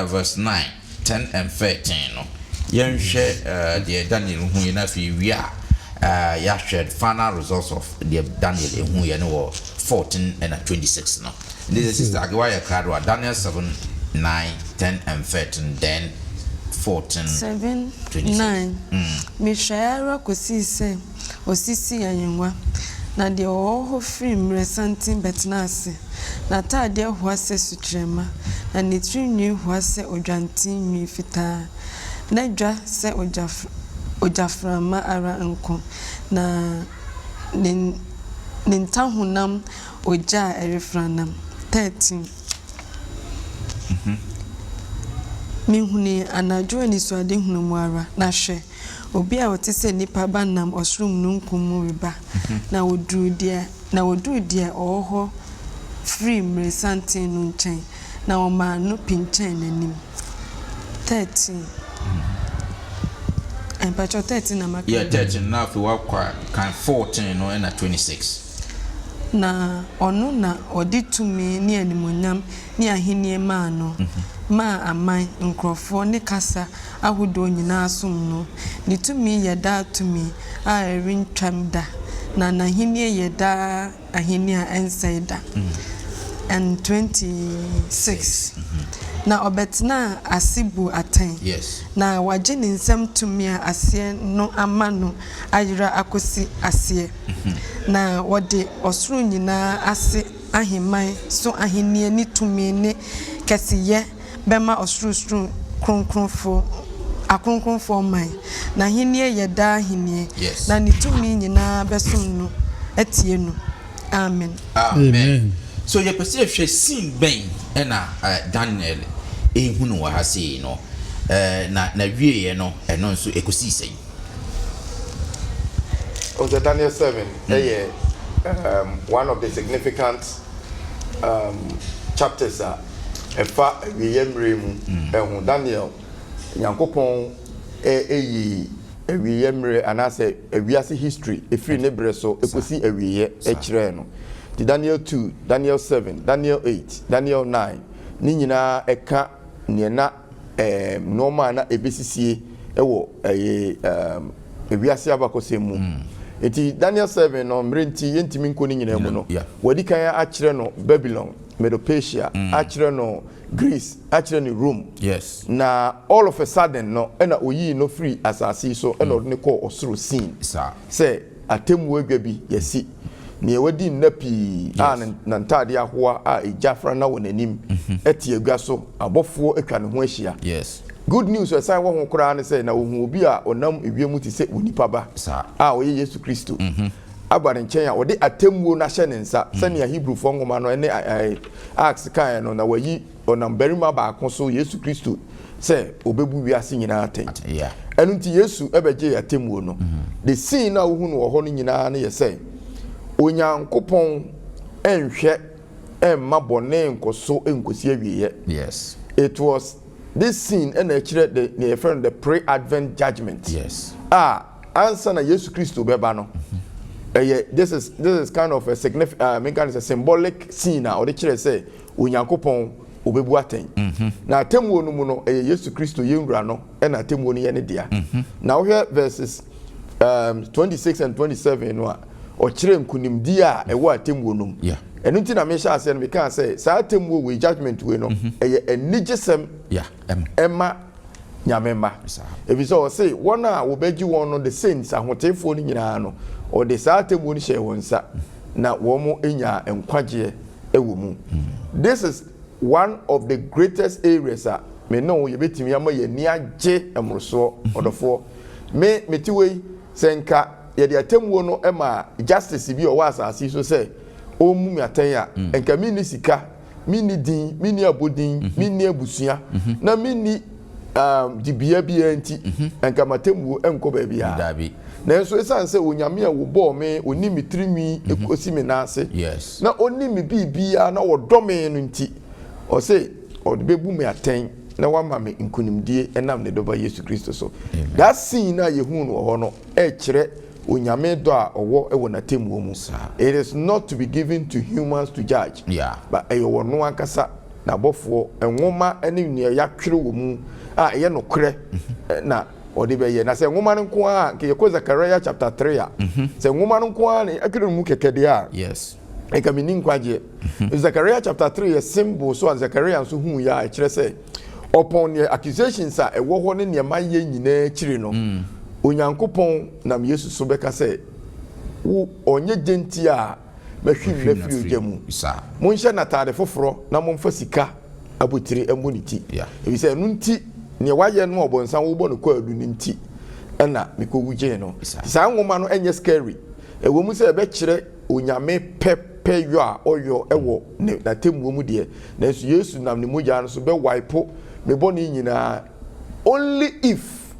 verse 9. 10 and 13 no, yɛnhwɛ deɛ Daniel huiɛ na afei yɛwie a yɛahwɛ final results of deɛ Daniel huiɛ no wɔ 14 ɛna 26 no. Nti sɛ Sister Agewa yɛ krado a, Daniel 7, 9, 10 and 13 then 14, 7, 26. 9 Mehwɛe ara kɔsii sɛ ɔsisii ahennwa, na deɛ ɔwɔ hɔ firi mmerɛsanten bɛtenaa ase. N'atadeɛ hoa sɛ sukyerɛmma, na ne tirinwi hoa sɛ odwanten nwi fitaa. N'adwa sɛ ogyaframa ara nko, na ne ne ntahonam ogya a ɛrefranam. 13. Mehunui anadwo anisoadehunu mu ara, na hwɛ, obi a ɔte sɛ nnipa ba nam ɔsoro mununkum mu reba, na ɔduruu deɛ na ɔduruu deɛ ɔwɔ hɔ firi mmerɛsanten no nkyɛn, na ɔmaa no pinkyɛn n'anim. 13. Mpakyɛw 13 na maka. Yeah, 13 na afei wakɔ kan 14 no ɛna 26. Na ɔno na ɔde tumi ne animuonyam ne ahennie maa no, maa aman, nkurɔfoɔ ne kasa ahodoɔ nyinaa som no. Ne tumi yɛ daa tumi a ɛrentwam da, na n'ahennie yɛ daa ahennie a ɛnsɛe da. And 26. Na ɔbɛtenaa ase buu atɛn, na wagye ne nsam tumi a aseɛ no ama no ayera akɔsi aseɛ. Na wɔde ɔsoro nyinaa ase ahemman so ahennie ne tumi ne kɛseyɛ bɛma ɔsorosoro kronkronfoɔ, akronkronfoɔ man. N'ahennie yɛ daa ahennie, na ne tumi nyinaa bɛsom no atie no. Amen. Amen. So yɛpɛ sɛ yɛhwɛ scene bɛn na Daniel rehunu wɔ ha sei no, na n'awieɛ no ɛno nso ɛkɔsii sɛn? Wohu sɛ Daniel 7 yɛ one of the significant chapters a ɛfa awieeɛ mmerɛ mu ho. Daniel, Nyankopɔn yii awieeɛ mmerɛ anaasɛ wiase history ɛfiri ne berɛ so kɔsi awieeɛ kyerɛɛ no. Nti Daniel 2, Daniel 7, Daniel 8, Daniel 9 ne nyinaa ɛka neɛ na nnoɔma a na ɛbɛsisie wɔ ɛyɛ wiase abakɔsɛm mu. Nti Daniel 7 no mmerɛ nti yɛntumi nkɔ ne nyinaa mu no, wɔadi kan akyerɛ no Babylon, Medo-Persia, akyerɛ no Greece, akyerɛ no Rome. Na all of a sudden no ɛna oyii no firii asase yi so ɛna ɔde no kɔɔ ɔsoro scene sɛ atemmuo adwa bi yɛasi. Nea wadi nna pii a n'ntaadeɛ ahoa a egya frana wɔ n'anim te adwa so, abɔfoɔ atwa ne ho ahyia. Good news a ɛsan wɔ ho koraa ne sɛ na ɔhu obi a ɔnam ewiem te sɛ onipa ba a ɔyɛ Yesu Kristo aba ne nkyɛn a ɔde atemmuo no ahyɛ ne nsa sɛnea Hebrifoɔ nwoma no ne Acts kaeɛ no, na wayi ɔnam barima baako so, Yesu Kristo, sɛ ɔbɛbu wiase nyinaa atɛn. Ɛno nti Yesu bɛgyee atemmuo no. The scene no a wohu no wɔ hɔ no nyinaa no yɛ sɛ Onyankopɔn nhwɛ mma bɔne nkɔ so nkɔsi awieɛ. Yes. It was this scene ɛna ɛkyerɛ the nea yɛfrɛ no the pre-advent judgment. Yes. A ansa na Yesu Kristo bɛba no, ɛyɛ this is kind of a significant, menka no sɛ symbolic scene a ɔde kyerɛ sɛ Onyankopɔn obebu atɛn. Na atemmuo no mu no, ɛyɛ Yesu Kristo yɛn wura no ɛna atemmuo no yɛ ne dea. Na wohwɛ verses 26 and 27 no a, ɔkyerɛ nkunimdie a ɛwɔ atemmuo no mu. Ɛno nti na mehyɛ aseɛ no mekaa sɛ saa atemmuo wei, judgment wei no, ɛyɛ anigyesɛm ɛma Nyame mma. Ɛfiri sɛ ɔse wɔn a wɔbɛgye wɔn no, the saints, ahoteefoɔ no nyinaa no, ɔde saa atemmuo no hyɛɛ wɔn nsa na wɔn nyaa nkwagyeɛ wɔ mu. This is one of the greatest areas a me ne wo yɛbɛtumi ama yɛn ani agye mmorosoɔ, ɔdɔfoɔ. Me, mete hɔ yi, sɛ nka yɛde atemmuo no ma justice bi a ɔwɔ asase yi so sɛ ɔmmu me atɛn a, nka menni sika, menni din, menni abodin, menni abusua, na menni dibea biara nti, nka m'atemmuo nkɔ baabiara. Nanso esiane sɛ Onyame a wɔbɔɔ me, ɔnim me tirinwi kɔsi me nan ase, na ɔnim me biribiara na ɔdɔ me no nti, ɔse ɔde bɛbu me atɛn na wama me nkonimdie ɛnam ne dɔba Yesu Kristo so. That scene a yɛhuu no wɔ hɔ no ɛkyerɛ Onyame dɔ a ɔwɔ wɔ n'atemmuo mu. It is not to be given to humans to judge, but ɛyɛ ɔno ankasa n'abɔfoɔ nwoma ne nea yɛatwerɛ wɔ mu a ɛyɛ nokorɛ na ɔde bɛyɛ. Na sɛ nwoma no nko ara a, nka yɛkɔ Zechariah chapter 3 a, sɛ nwoma no nko ara na yɛatwerɛ no mu kɛkɛ deɛ a, nka menni nkwagyeɛ. Zechariah chapter 3 yɛ symbol so a Zechariah nso hu yɛ a ɛkyerɛ sɛ Ɔpɔn neɛ accusations a ɛwɔ hɔ ne neɛ mayɛ nyinaa akyiri no, Onyankopɔn nam Yesu so bɛka sɛ, Wo, ɔnyɛ gyentia a mahwim no afiri ogya mu. Monhyɛ no atade foforɔ na momfa sika abotire mmɔ ne ti, efisɛ ɛno nti, neɛ wayɛ no a ɔbonsam wobɔ no kwaadu no nti na mekɔwu gyee no. Nti saa nwoma no nyɛ scary. Ɛwɔ mu sɛ ɛbɛkyerɛ Onyame pɛ pɛ yɔ a ɔyɔ wɔ ne n'atemmuo mu deɛ, nanso Yesu nam ne mogya no so bɛ wipe me bɔne nyinaa only if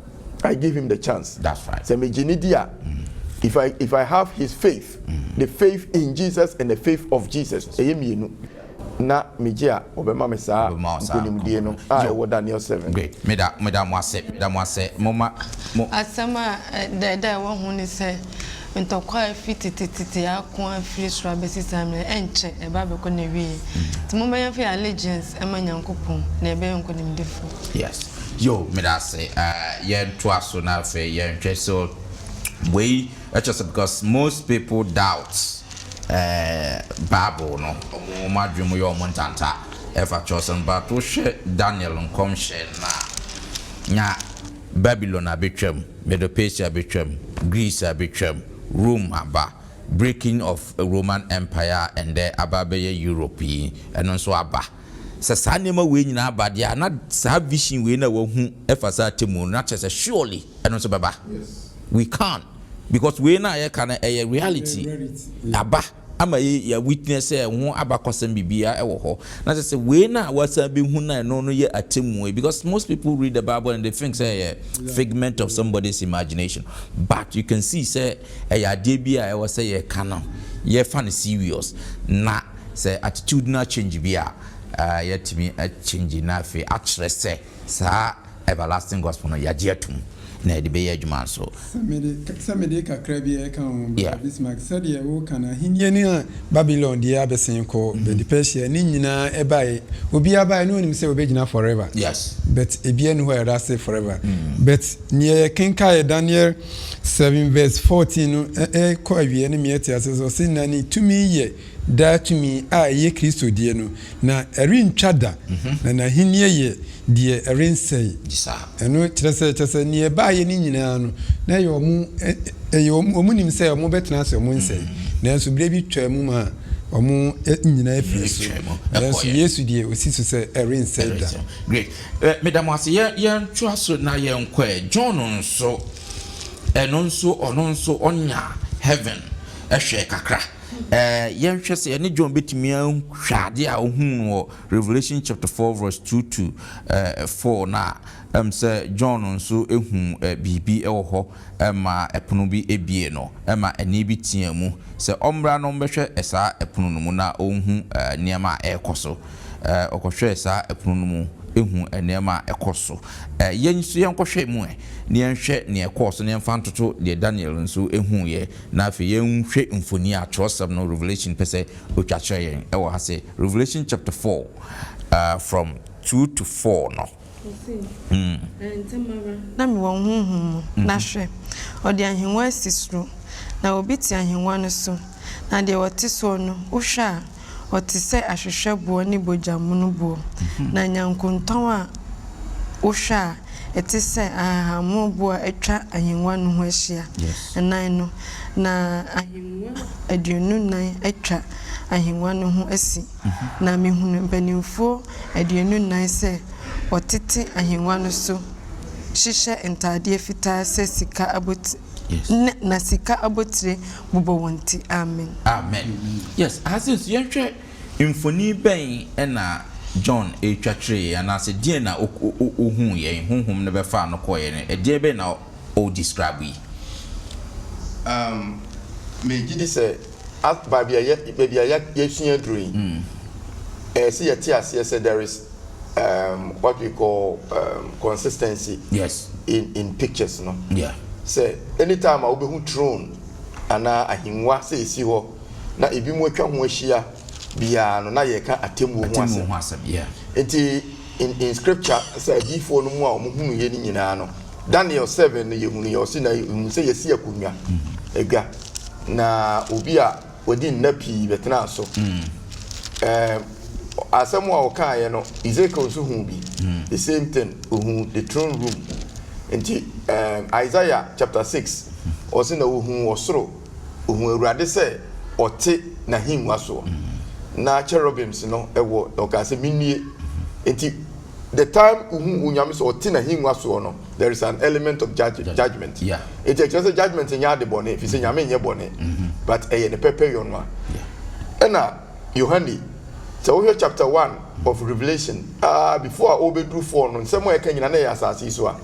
I give him the chance. That's right. Sɛ megye ne di a, if I have his faith, the faith in Jesus and the faith of Jesus, ɛyɛ mmienu, na megye a, ɔbɛma me saa Ɔbɛma wo saa nkonimdie no a ɛwɔ Daniel 7. Great. Meda mo ase. Meda mo ase. Moma mo. Asɛm a ɛda ɛda a ɛwɔ ho ne sɛ ntɔkwa a efi tetetete ako afiri soro abɛsi saa mmerɛ ɛnkyɛ ɛba abɛkɔ n'awieɛ. Nti momma yɛmfa yɛn allegiance ɛma Nyankopɔn na yɛbɛyɛ nkonimdifoɔ. Yes. Yo, meda ase. Yɛntoa so na afei yɛnhwɛ. So wei ɛkyerɛ sɛ because most people doubt Bible no, ɔmo adwene mu yɛ ɔmo ntanta ɛfa kyerɛwsɛm, but wohwɛ Daniel nkɔmhyɛ no a, nya Babylon abɛtwam, Medo-Persia abɛtwam, Greece abɛtwam, Rome aba, breaking of Roman Empire a ɛndɛ aba abɛyɛ Europe yi, ɛno nso aba. Sɛ saa nneɛma wei nyinaa aba deɛ a, na saa vision wei na wahu ɛfa saa atemmuo no, na kyerɛ sɛ surely ɛno nso bɛba. We can't, because wei na yɛka no ɛyɛ reality aba ama yɛ yɛ witness sɛ ɛho abakɔsɛm biribiara ɛwɔ hɔ, na kyerɛ sɛ wei na wasan bɛhu na ɛno no yɛ atemmuo yi, because most people read the Bible and they think sɛ ɛyɛ figment of somebody's imagination, but you can see sɛ ɛyɛ adeɛ bi a ɛwɔ sɛ yɛka no, yɛfa no serious, na sɛ attitudinal change bi a yɛtumi change na afei akyerɛ sɛ saa everlasting gospel no yɛagye atum na yɛde bɛyɛ adwuma nso. Sɛ mede kakra bi ɛka ho, Brother Bismarck, sɛdeɛ woka no, ahenni no a Babylon deɛ abɛsen kɔ Medo Persia ne nyinaa ɛbaeɛ, obiara baeɛ ne onim sɛ obɛgyina forever, but ebia ni hɔ a ɛda ase forever. But neɛ yɛkenkaeɛ Daniel 7 verse 14 no ɛkɔ awie no, meɛ te ase sɛ ɔse na ne tumi yɛ daa tumi a ɛyɛ Kristo deɛ no, na ɛrentwa da, na n'ahenni yɛ deɛ ɛrensɛe. Ɛno kyerɛ sɛ neɛ ɛbaayɛ no nyinaa no, na ɛyɛ ɔmo ɛyɛ ɔmo nim sɛ ɔmo bɛtena ase, ɔmo nsɛe, nanso berɛ bi twaa mu ma ɔmo nyinaa firi so, nanso Yesu deɛ, osi so sɛ ɛrensɛe da. Great. Meda mo ase. Yɛntoa so na yɛnkɔ John nso, ɛno nso ɔno nso ɔnya heaven ɛhwɛ kakra. Yɛnhwɛ sɛ yɛne John bɛtumi ahwɛ adeɛ a ɔhuu wɔ Revelation chapter 4 verse 2 to 4, na sɛ John nso ehu biribi wɔ hɔ ɛma ɛpono bi ebie no, ɛma ɛne bi tea mu sɛ ɔmmra no mbɛhwɛ saa ɛpono no mu na ɔnhu nneɛma a ɛrekɔ so. Ɔkɔhwɛ saa ɛpono no mu ehu nneɛma a ɛkɔ so. Yɛn nso yɛnkɔhwɛ mu ɛ na yɛnhwɛ nea ɛkɔɔ so na yɛmfa ntoto deɛ Daniel nso ehu yɛ, na afei yɛnhwɛ mfoni a twerɛsɛm no Revelation pɛ sɛ otwa kyerɛ yɛn ɛwɔ ha sɛ Revelation chapter 4 from 2 to 4 no. Na mewɔ honhom mu, na hwɛ, ɔde ahengua asi soro, na obi te ahengua no so, na deɛ ɔte soɔ no, wohwɛ a, ɔte sɛ ahwehwɛboɔ ne bogyamonoboɔ, na nyankontɔn a wohwɛ a ɛte sɛ ahahammonoboɔ a atwa ahengua no ho ahyia ɛnan no, na ahengua 24 atwa ahengua no ho asi. Na mehunu mpanimfoɔ 24 sɛ wɔtete ahengua no so hyehyɛ ntadeɛ fitaa sɛ sika abotire, na sika abotire bobɔ wɔn ti. Amen. Amen. Yes, ase nso yɛnhwɛ mfoni bɛn ɛna John etwa kyerɛ yɛn, anaasɛ deɛ na ohun yɛn honhom no bɛfa no kɔɔ yɛn no, ɛdeɛ bɛn na o describe yi? Megye di sɛ baabi a yɛ baabi a yɛ yɛsua duro yi, ɛyɛ sɛ yɛte aseɛ sɛ there is what we call consistency in pictures no, sɛ anytime a wobɛhu throne anaa ahengua sɛ esi hɔ na ebi mu atwa ho ahyia biara no, na yɛka atemmuo ho asɛm. Ho asɛm, nti in scripture sɛ adiifoɔ no mu a wɔn hunu yɛ no nyinaa no, Daniel 7 no, yɛhunu yɛ ɔsi na yɛhunu sɛ yɛsi akonnwa adwa na obi a wɔdi nna pii bɛtena so. Asɛm a ɔkaeɛ no, Ezekiel nso hu bi. The same thing, ohun the throne room. Nti um, Isaiah chapter 6, ɔse na ohun ɔsoro, ohun Awurade sɛ ɔte n'ahengua soɔ. Na cherubims no ɛwɔ, na ɔkaa sɛ menie. Nti the time ohun Onyame sɛ ɔte n'ahengua soɔ no, there is an element of judgment. Nti ɛkyerɛ sɛ judgment nyɛ ade bɔne, ɛfiri sɛ Nyame nyɛ bɔne, but ɛyɛ ne pɛpɛ yɔ no a. Ɛna Yohane, sɛ wohwɛ chapter 1 of Revelation, before a ɔbɛduru 4 no, nsɛm a ɛka nyina na ɛyɛ asase yi so a.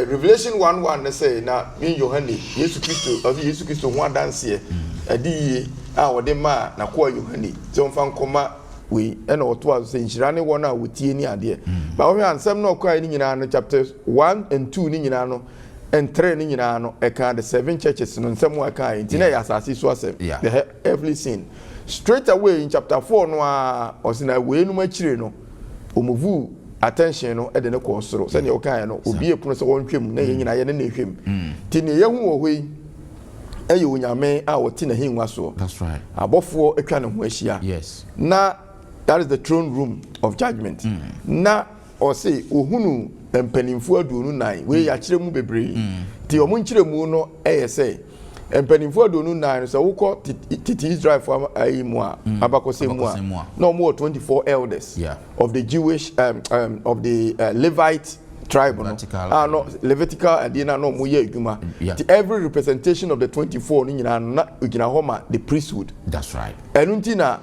Revelation 1:1 ne sɛ, na me Yohane, Yesu Kristo, ɔsɛ Yesu Kristo ho adanseɛ ɛde yie a wɔde maa n'akoa Yohane sɛ ɔmfa nkɔma wei, ɛna ɔtoa so sɛ nhyira ne wɔn a wɔtie ne adeɛ. Ba wohwɛ a, nsɛm na ɔkɔa ne nyinaa no, chapters 1 and 2 ne nyinaa no and 3 ne nyinaa no, ɛka the seven churches no nsɛm a ɛka, nti na ɛyɛ asase so asɛm, the heavenly scene. Straight away in chapter 4 no a, ɔsi na wei num akyire no, ɔmove attention no ɛde ne kɔɔ soro sɛnea ɔkaeɛ no, obi epono sɛ wɔntwam na yɛn nyinaa yɛne na ehwɛm. Nti nea yɛhu wɔ hɔ yi ɛyɛ Onyame a ɔte n'ahengua soɔ. That's right. Abɔfoɔ atwa ne ho ahyia. Na that is the throne room of judgment. Na ɔse ohunu mpanimfoɔ 24. Wei yɛakyerɛ mu bebree, nti ɔmo nkyerɛmu no ɛyɛ sɛ mpanimfoɔ 24 no, sɛ wokɔ tete Israelfoɔ ayi mu a, abakɔsɛm mu a, Abakɔsɛm mu a. na ɔmo wɔ 24 elders of the Jewish of the Levite tribe no. Levitical. Ah, no, Levitical adeɛ na ɔmo yɛ adwuma. Nti every representation of the 24 no nyinaa no, na ogyina hɔ ma the priesthood. That's right. Ɛno nti na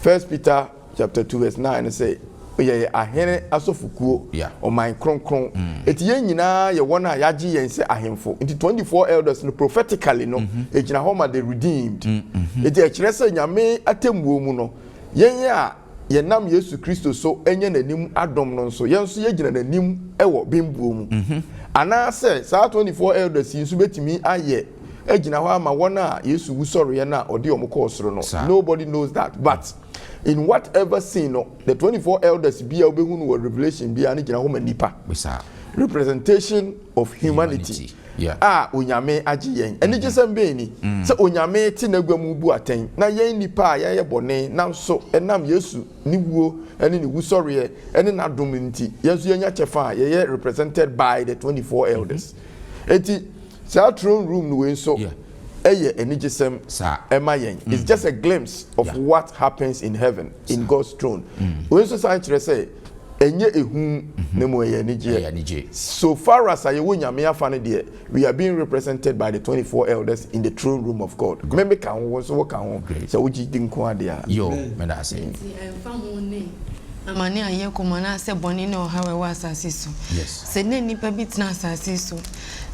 First Peter chapter 2 verse 9 sɛ yɛyɛ ahene asɔfokuo, ɔman kronkron. Eti yɛn nyinaa yɛ wɔn a yɛagye yɛn sɛ ahemfo. Nti 24 elders no, prophetically no, egyina hɔ ma the redeemed. Eti ɛkyerɛ sɛ Nyame atemmuo mu no, yɛn a yɛnam Yesu Kristo so ɛnyɛ n'anim adom no nso, yɛn nso yɛgyina n'anim ɛwɔ bembuo mu. Anaasɛ saa 24 elders yi nso bɛtumi ayɛ egyina hɔ ama wɔn a Yesu wusɔreɛ no a ɔde wɔn kɔɔ soro no. Nobody knows that, but in whatever scene no, the 24 elders bi a wobɛhu no wɔ Revelation bi a ne gyina hɔ ma nipa, representation of humanity, Humanity. A Onyame agye yɛn. Anigye sɛm bɛn ni sɛ Onyame te n'agua mu bu atɛn na yɛn nipa a yɛyɛ bɔne, nanso ɛnam Yesu ne wuo ne ne wusɔreɛ ne n'adom nti, yɛn nso yɛnya kyɛfa a yɛyɛ represented by the 24 elders. Eti saa throne room no wei nso ɛyɛ anigyesɛm ɛma yɛn. It's just a glimpse of what happens in heaven, in God's throne. Wei nso san kyerɛ sɛ ɛnyɛ ehu na mu, ɛyɛ Ɛyɛ anigyeɛ. Anigye. So far as a yɛwɔ Nyame afa no deɛ, we are being represented by the 24 elders in the throne room of God. Mɛmɛ ka ho, wo nso wo ka ho, sɛ wogye di nko adeɛ a. Yo, meda ase. Nti ɛmfa ho ne amane a yɛkɔ mu anaasɛ bɔne ne ɔhaw a ɛwɔ asase so, sɛ ne nnipa bi tena asase so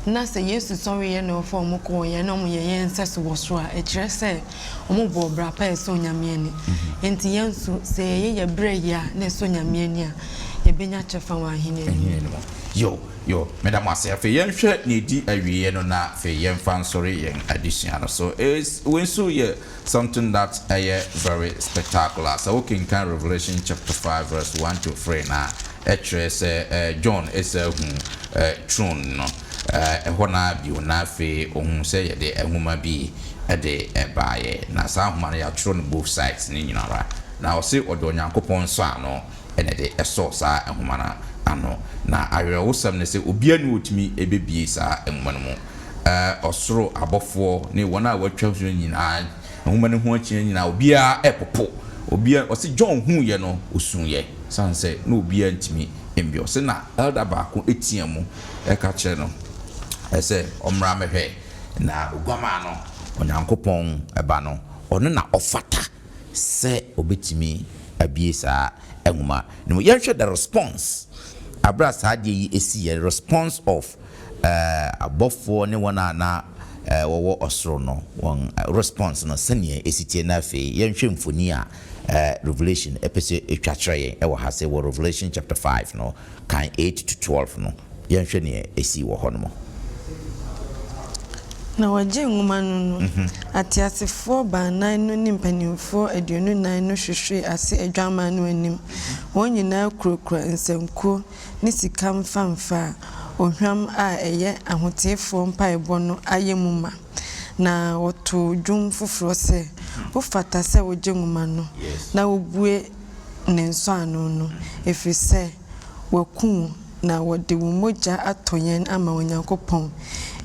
na sɛ Yesu sɔreyɛ na ɔfa ɔmo kɔɔyɛ na ɔmo yɛ yɛn nsɛ so wɔ soro a, ɛkyerɛ sɛ ɔmo bɔ ɔbra pa a ɛsɔ Onyame ani. Nti yɛn nso, sɛ yɛyɛ yɛ berɛ yi a na ɛsɔ Nyame ani a, yɛbɛnya kyɛfa wɔ ahenni no mu. Ɛhene no mu. Yo, meda mo ase. Afei yɛnhwɛ ne ɛdi awieɛ no na afei yɛmfa nsɔre yɛn adesua no so. Wei nso yɛ something that ɛyɛ very spectacular. Sɛ wokenkan Revelation chapter 5 verse 1 to 3 na ɛkyerɛ sɛ John ɛsɛ hu throne no ɛhɔ na bio, na afei ohun sɛ yɛde nwoma bi ɛde ɛbaeɛ, na saa nhoma no yɛatwerɛ no both sides ne nyinara, na ɔse ɔde Onyankopɔn nsɔ ano ɛna de ɛsɔ saa nhoma no ano. Na awerɛwosɛm ne sɛ obiara ne wɔtumi ɛbɛbie saa nwoma no mu. Ɔsoro abɔfoɔ ne wɔn a wɔatwa so nyinaa, nwoma no ho akyia nyinaa, obiara ɛpopo obiara. Ɔse John huiɛ no, osuiɛ san sɛ na obiara ntumi mbie. Ɔse na elder baako etia mu ɛka kyerɛ no ɛsɛ ɔmmra mɛhwɛ na oguamaa no, Onyankopɔn ɛba no, ɔno na ɔfata sɛ obɛtumi abie saa nwoma no mu. Yɛnhwɛ the response abere a saa adeɛ yi esi yɛ, response of abɔfoɔ ne wɔn a na wɔwɔ ɔsoro no, wɔn response no sɛnea esi tie. Na afei yɛnhwɛ mfoni a Revelation ɛpɛ sɛ etwa kyerɛ yɛn ɛwɔ ha sɛ wɔ Revelation chapter 5 no kan 8 to 12 no, yɛnhwɛ nea esi wɔ hɔ nom. Na wɔgye nwoma no, ateasefoɔ baanan no ne mpanimfoɔ 24 no hwehwee ase adwammaa no anim. Wɔn nyinaa kurakura nsankuo ne sika mfamfa a ohwam a ɛyɛ ahoteefoɔ mpaebɔ no ayɛ mu ma. Na wɔtoo dwom foforɔ sɛ, wofata sɛ wogye nwoma no na wobue. ne nsɔano no, ɛfiri sɛ wɔaku wo, na wɔde wo mogya atɔ yɛn ama Onyankopɔn,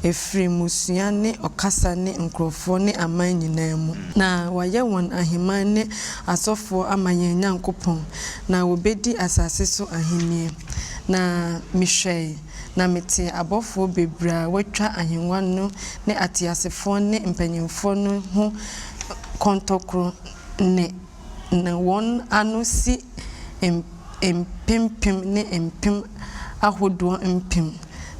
ɛfiri mmusua ne ɔkasa ne nkurɔfoɔ ne aman nyinaa mu. Na wɔayɛ wɔn ahemman ne asɔfoɔ ama yɛn Nyankopɔn, na wɔbɛdi asase so ahennie. Na mehwɛe, na metee abɔfoɔ bebree a wɔatwa ahennwa no ne ateasefoɔ ne mpanimfoɔ no ho kɔntɔkoro nne, na wɔn ano si mpempem ne mpem ahodoɔ mpem,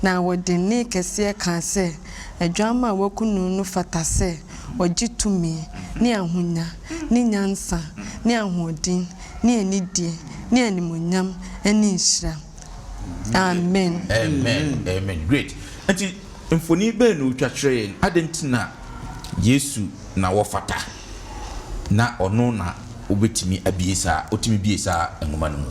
na wɔde nne kɛseɛ kaa sɛ, Adwammaa a wɔaku no no fata sɛ ɔgye tumi, ne ahonya, ne nyansa, ne ahoɔden, ne anidie, ne animuonyam, ne nhyira. Amen. Amen amen great nti mfoni bɛn na otwa kyerɛ yɛn adɛn nti na Yesu na wɔfata na ɔno na wobɛtumi abie saa otumi bie saa nwoma no mu.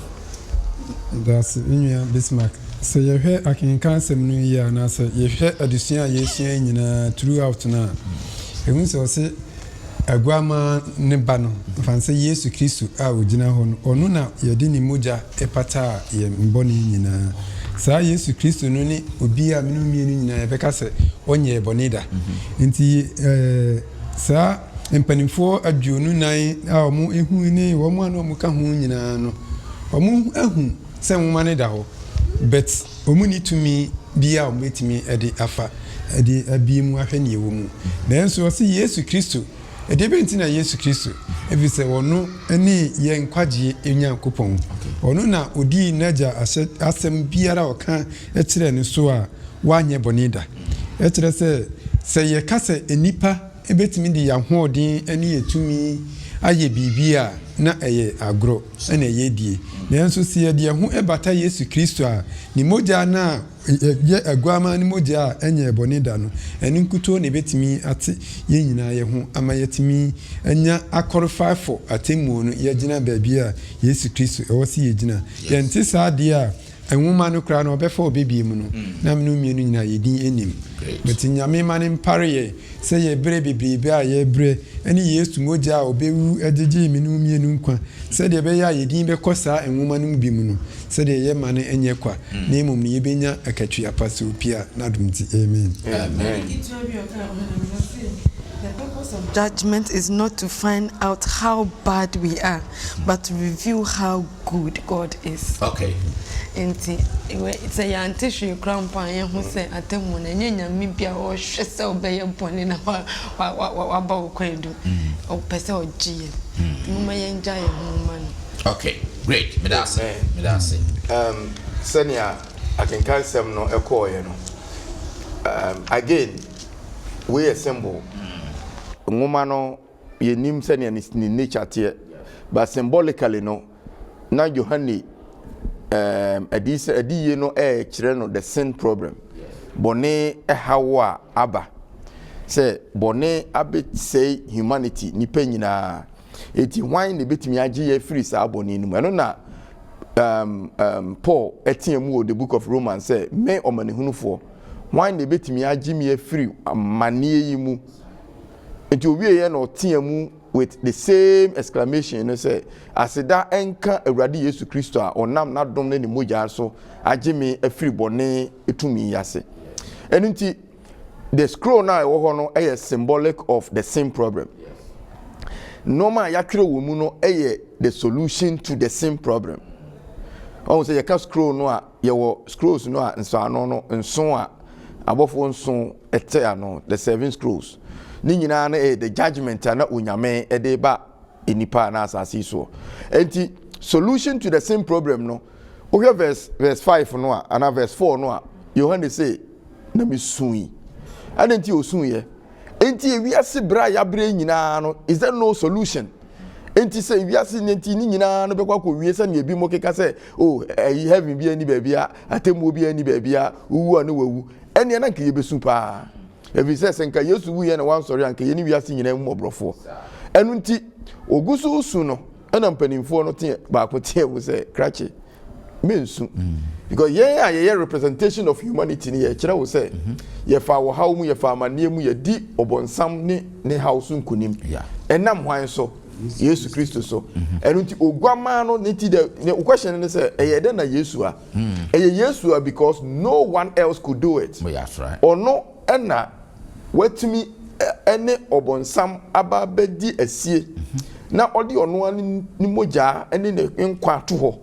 Medase me nua Bismarck. Sɛ yɛhwɛ akenkan asɛm no yie anaa sɛ yɛhwɛ adesua a yɛresua yi nyinaa throughout no a, yɛhu sɛ ɔse Aguamaa no Ba no, mfa no sɛ Yesu Kristo a ɔgyina hɔ no, ɔno na yɛde ne mogya pataa yɛn bɔne nyinaa. Saa Yesu Kristo no ne obi a mene wo mmienu nyinaa yɛbɛka sɛ ɔnyɛɛ bɔne da. Nti saa mpanimfoɔ 24 a wɔhu ne wɔn a na wɔka ho nyinaa no, wɔahu sɛ nwoma no da hɔ, but wɔnni tumi biara a wɔbɛtumi de afa de abue mu ahwɛ nea ɛwɔ mu. Nanso ɔse Yesu Kristo, ɛdeɛ bɛn nti na Yesu Kristo? Ɛfiri sɛ ɔno ne yɛn nkwagyeɛ Nyankopɔn. Ɔno na ɔdii n'Agya ahyɛ asɛm biara a ɔka kyerɛɛ no so a wanyɛ bɔne da. Ɛkyerɛ sɛ, sɛ yɛka sɛ nnipa bɛtumi de yɛn ahoɔden ne yɛn tumi ayɛ biribi a, na ɛyɛ agorɔ na ɛyɛ die. Nanso sɛ yɛde yɛn ho bata Yesu Kristo a, ne mogya no a ɛyɛ aguamaa no mogya a ɛnyɛɛ bɔne da no, ɛno nkutoo na ɛbɛtumi ate yɛn nyinaa yɛn ho ama yɛatumi anya akɔrefae for atemmuo no, yɛagyina baabi a Yesu Kristo ɛwɔ sɛ yɛgyina. Yɛnte saa deɛ a, Nwoma no koraa no ɔbɛfa ɔbɛbie mu no na mene wo mmienu nyinaa yɛ din nnim but Nyame ma no mpare yɛ sɛ yɛ brɛ bebrebe a yɛ brɛ ɛne Yesu mogya a ɔbɛwu de gyee mene wo mmienu nkwa sɛdeɛ ɛbɛyɛ a yɛ din bɛkɔ saa nwoma no mu bi mu no sɛdeɛ yɛ ma no nyɛ kwa na mmom no yɛbɛnya akatua pa sɛ opia n'adom nti Amen. Amen. The purpose of judgment is not to find out how bad we are, but to reveal how good God is. Okay. Nti, sɛ yɛante hwee koraa mpo a, yɛhu sɛ atemmu no, ɛnyɛ Nyame bi a ɔhwɛ sɛ wobɛyɛ bɔne na waba wo kwan du. Ɔpɛ sɛ ɔgye yɛn. Nti momma yɛngya yɛn ho mma no. Okay, great. Meda ase. Meda ase. Um, sɛnea akenkansɛm no ɛkɔɔeɛ no, again, wei yɛ symbol. Nwoma no yɛnim sɛnea ne nature teɛ, but symbolically no, na Yohane um, adiyie no ɛrekyerɛ no the sin problem. Bɔne ɛhaw a aba sɛ bɔne abɛsɛe humanity, nipa nyinaa. Eti hwan na ebetumi agye yɛ afiri saa bɔne no mu? Ɛno na Paul ɛteɛ mu wɔ the book of Romans sɛ, me ɔmanehunufoɔ, hwan na ebetumi agye me afiri amanneɛ yi mu? Nti owieɛ na ɔteɛ mu with the same exclamation no sɛ, aseda nka Awurade Yesu Kristo a ɔnam n'adom ne ne mogya so agye me afiri bɔne tumi yi ase. Ɛno nti, the scroll no a ɛwɔ hɔ no yɛ symbolic of the sin problem. Nneɛma a yɛatwerɛ wɔ mu no yɛ the solution to the sin problem. Ɔhu sɛ yɛka scroll no a, yɛwɔ scrolls no a nsɔano no nson a abɔfoɔ nson te ano, the seven scrolls. Ne nyinaa no yɛ the judgment a na Onyame de ba nnipa anaa asase yi soɔ. Enti solution to the sin problem no, wohwɛ verse 5 no a anaa verse 4 no a, Yohane se na mesui. Adɛn nti osuiɛ? Enti ewiase berɛ a yɛabrɛ nyinaa no, is there no solution? Enti sɛ wiase ne nti ne nyinaa no bɛkɔ akɔwie sɛnea ebi mo keka sɛ oh ɛyi heaven bi ani baabi a atemmuo bi ani baabi a wowu a ne wawu ɛnneɛ na nka yɛbɛsu paa ɛfiri sɛ sɛ nka Yesu wuiɛ na wansɔre a nka yɛne wiase nyinaa mu mmɔborɔfoɔ. Ɛno nti ogu so su no ɛna mpanimfoɔ no teɛ baako teɛ mu sɛ krakye mensu because yɛn a yɛyɛ representation of humanity no yɛkyerɛ wo sɛ yɛfa ɔhaw mu, yɛfa amanneɛ mu, yɛdi ɔbɔnsam ne ne haw so nkonim. Ɛnam hwan so? Yesu Kristo so. Ɛno nti oguamaa no ne ti dɛ ne question ne sɛ ɛyɛ dɛn na Yesu a? Ɛyɛ Yesu a because no one else could do it. Ɔno ɛna watumi ɛne ɔbɔnsam aba abɛdi asie na ɔde ɔno ara ne mogya ne ne nkwa ato hɔ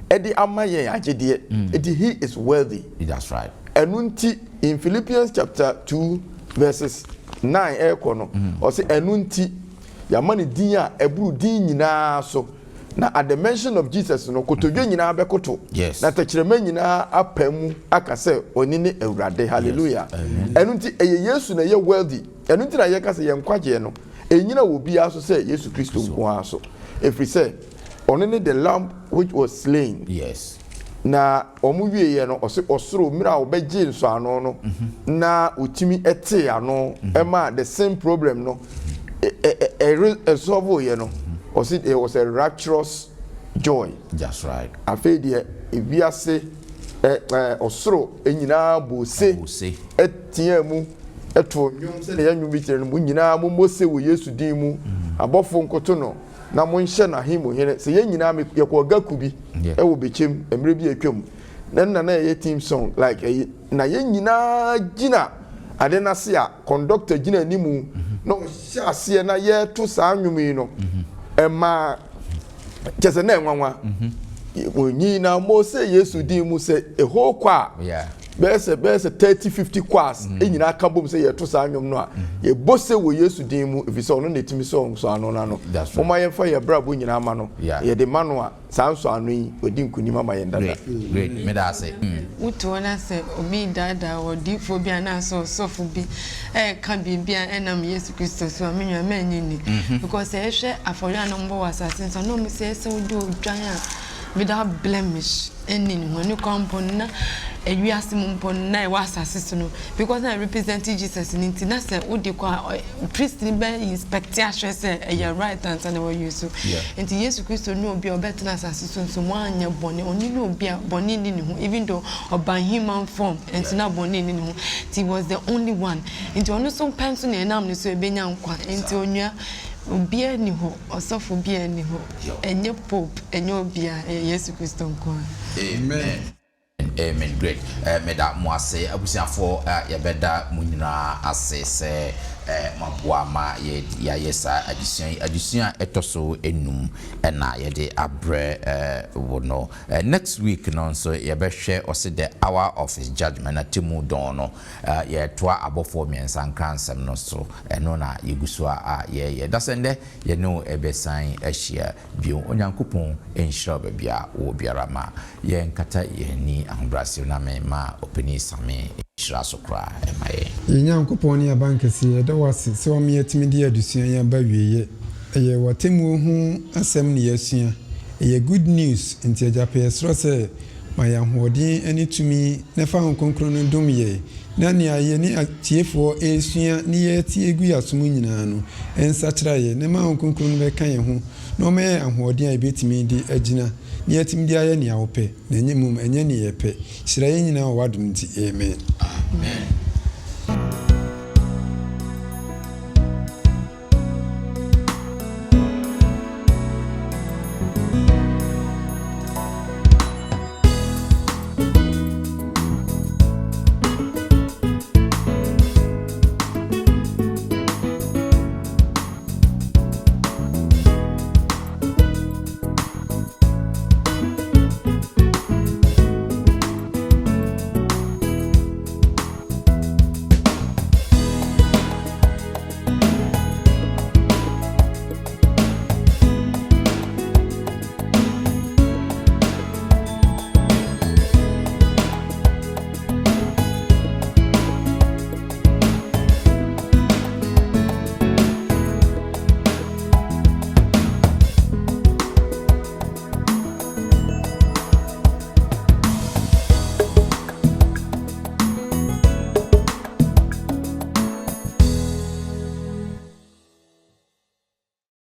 ɛde ama yɛn agyedeɛ. Nti he is worthy. That's right. Ɛno nti in Philippians chapter 2 verses 9 ɛrekɔ no, ɔsɛ ɛno nti yɛama no din a ɛboro din nyinaa so, na at the mention of Jesus no, kotodwe nyinaa bɛkoto na tɛkyerɛma nyinaa apa mu aka sɛ ɔne ne Awurade. Hallelujah. Ɛno nti ɛyɛ Yesu na ɛyɛ worthy. Ɛno nti na yɛka sɛ yɛn nkwagyeɛ no ɛnyina wɔ biara so sɛ Yesu Kristo nko ara so, ɛfiri sɛ ɔno ne the lamb which was slain. Na wɔn wieɛ no, ɔsɛ ɔsoro mmerɛ a wɔbɛgye nsɔano no na wɔtumi tee ano ɛma the same problem no ɛsolve yɛ no, ɔsɛ there was a rapturous joy. That's right. Afei deɛ ewiase ɛ ɛ ɔsoro nyinaa bɔ ose, ɛteɛ mu ɛto nnwom sɛdeɛ yɛn nnwom bi kyerɛ no, mo nyinaa mo mmɔ se wɔ Yesu din mu, abɔfo nkoto no na monhyɛ n'ahemmu hene. Sɛ yɛn nyinaa yɛkɔɔ gaku bi ɛwɔ Bɛkyɛm mmerɛ bi a atwam na nna na yɛyɛ team song like ɛyi na yɛn nyinaa gyina ade n'ase a conductor gyina animu na ɔhyɛ aseɛ na yɛreto saa nnwom yi no, ɛmaa kyɛ sɛ na ɛnwanwa wɔn nyinaa mo sɛ Yesu din mu sɛ ɛhɔ kɔ a bɛyɛ sɛ 30 50 choirs nyinaa ka bom sɛ yɛto saa nnwom no a yɛbɔ sɛ wɔ Yesu din mu, ɛfiri sɛ ɔno na ɛtumi sɛ nsɔano no ano. Momma yɛmfa yɛ brabɔ nyinaa ma no. Yɛde ma no a, saa nsɔano yi ɔdi nkonim ama yɛn dada. Great, great. Meda ase. Wote hɔ na sɛ obi daadaa ɔdiifoɔ bi anaasɛ ɔsɔfo bi ɛɛka biribi a ɛnam Yesu Kristo so a, me nua, mɛnyɛ ni, because sɛ ɛhwɛ afɔre a na ɔmbɔ wɔ asase so a, na ɔmo sɛ ɛsɛ wode odwan a without blemish ɛnni ne ho. Ɛno kora mpo no, na ewiase mu mpo no na ɛwɔ asase so no, because na represent Jesus no nti, na sɛ wode kɔ a, priest ni bɛ inspect ahwɛ sɛ ɛyɛ right ansa na wɔyi so. Nti Yesu Kristo ne obi a ɔbɛtena asase so nso mo anyɛ bɔne. Ɔno ne obi a bɔne nni ne ho, even though ɔba human form nso na bɔne nni ne ho. Nti he was the only one, nti ɔno nso pɛ nso na ɛnam ne so ebenya nkwa. Nti onua, obiara ni hɔ, ɔsɔfo biara ni hɔ, ɛnyɛ pope, ɛnyɛ obiara, ɛyɛ Yesu Kristo nko ara. Amen. Amen. Great. Meda mo ase, abusuafoɔ. Yɛbɛda mo nyinaa ase sɛ moaboa ma yɛayɛ saa adesua yi. Adesua a ɛtɔ so enum ɛna yɛde abrɛ wo no. Next week no nso yɛbɛhwɛ ɔse the hour of his judgement, atemu dɔn no. Yɛtoa abɔfoɔ mmiɛnsa nkransɛm no so. Ɛno na yɛgu so a yɛyɛ. Da sɛ ndɛ yɛne wo ɛbɛsan ahyia bio. Onyankopɔn nhyira wo baabi a wowɔ biara. Ma yɛnkata yɛn ani ahobrɛase na me ma ɔpanin Same nhyira so koraa ɛma yɛn. Yɛn Nyankopɔn ne abankɛseɛ, yɛda wo ase sɛ woama yɛatumi de adesua yi aba awieeɛ. Ɛyɛ w'atemmuo ho asɛm na yɛasua. Ɛyɛ good news, nti Agya pɛ yɛsrɛ sɛ ma yɛn ahoɔden ne tumi na fa Honhom Kronkron no dom yɛn na nea yɛne atiefoɔ resua ne yɛretie gu yɛn asom nyinaa no nsakyera yɛn, na ma Honhom Kronkron no bɛka yɛn ho na ɔma yɛn ahoɔden a yɛbɛtumi de agyina na yɛatumi de ayɛ nea wopɛ, na ɛnyɛ mmom ɛnyɛ nea yɛpɛ. Hyira yɛn nyinaa wɔ w'adom nti. Amen. Amen.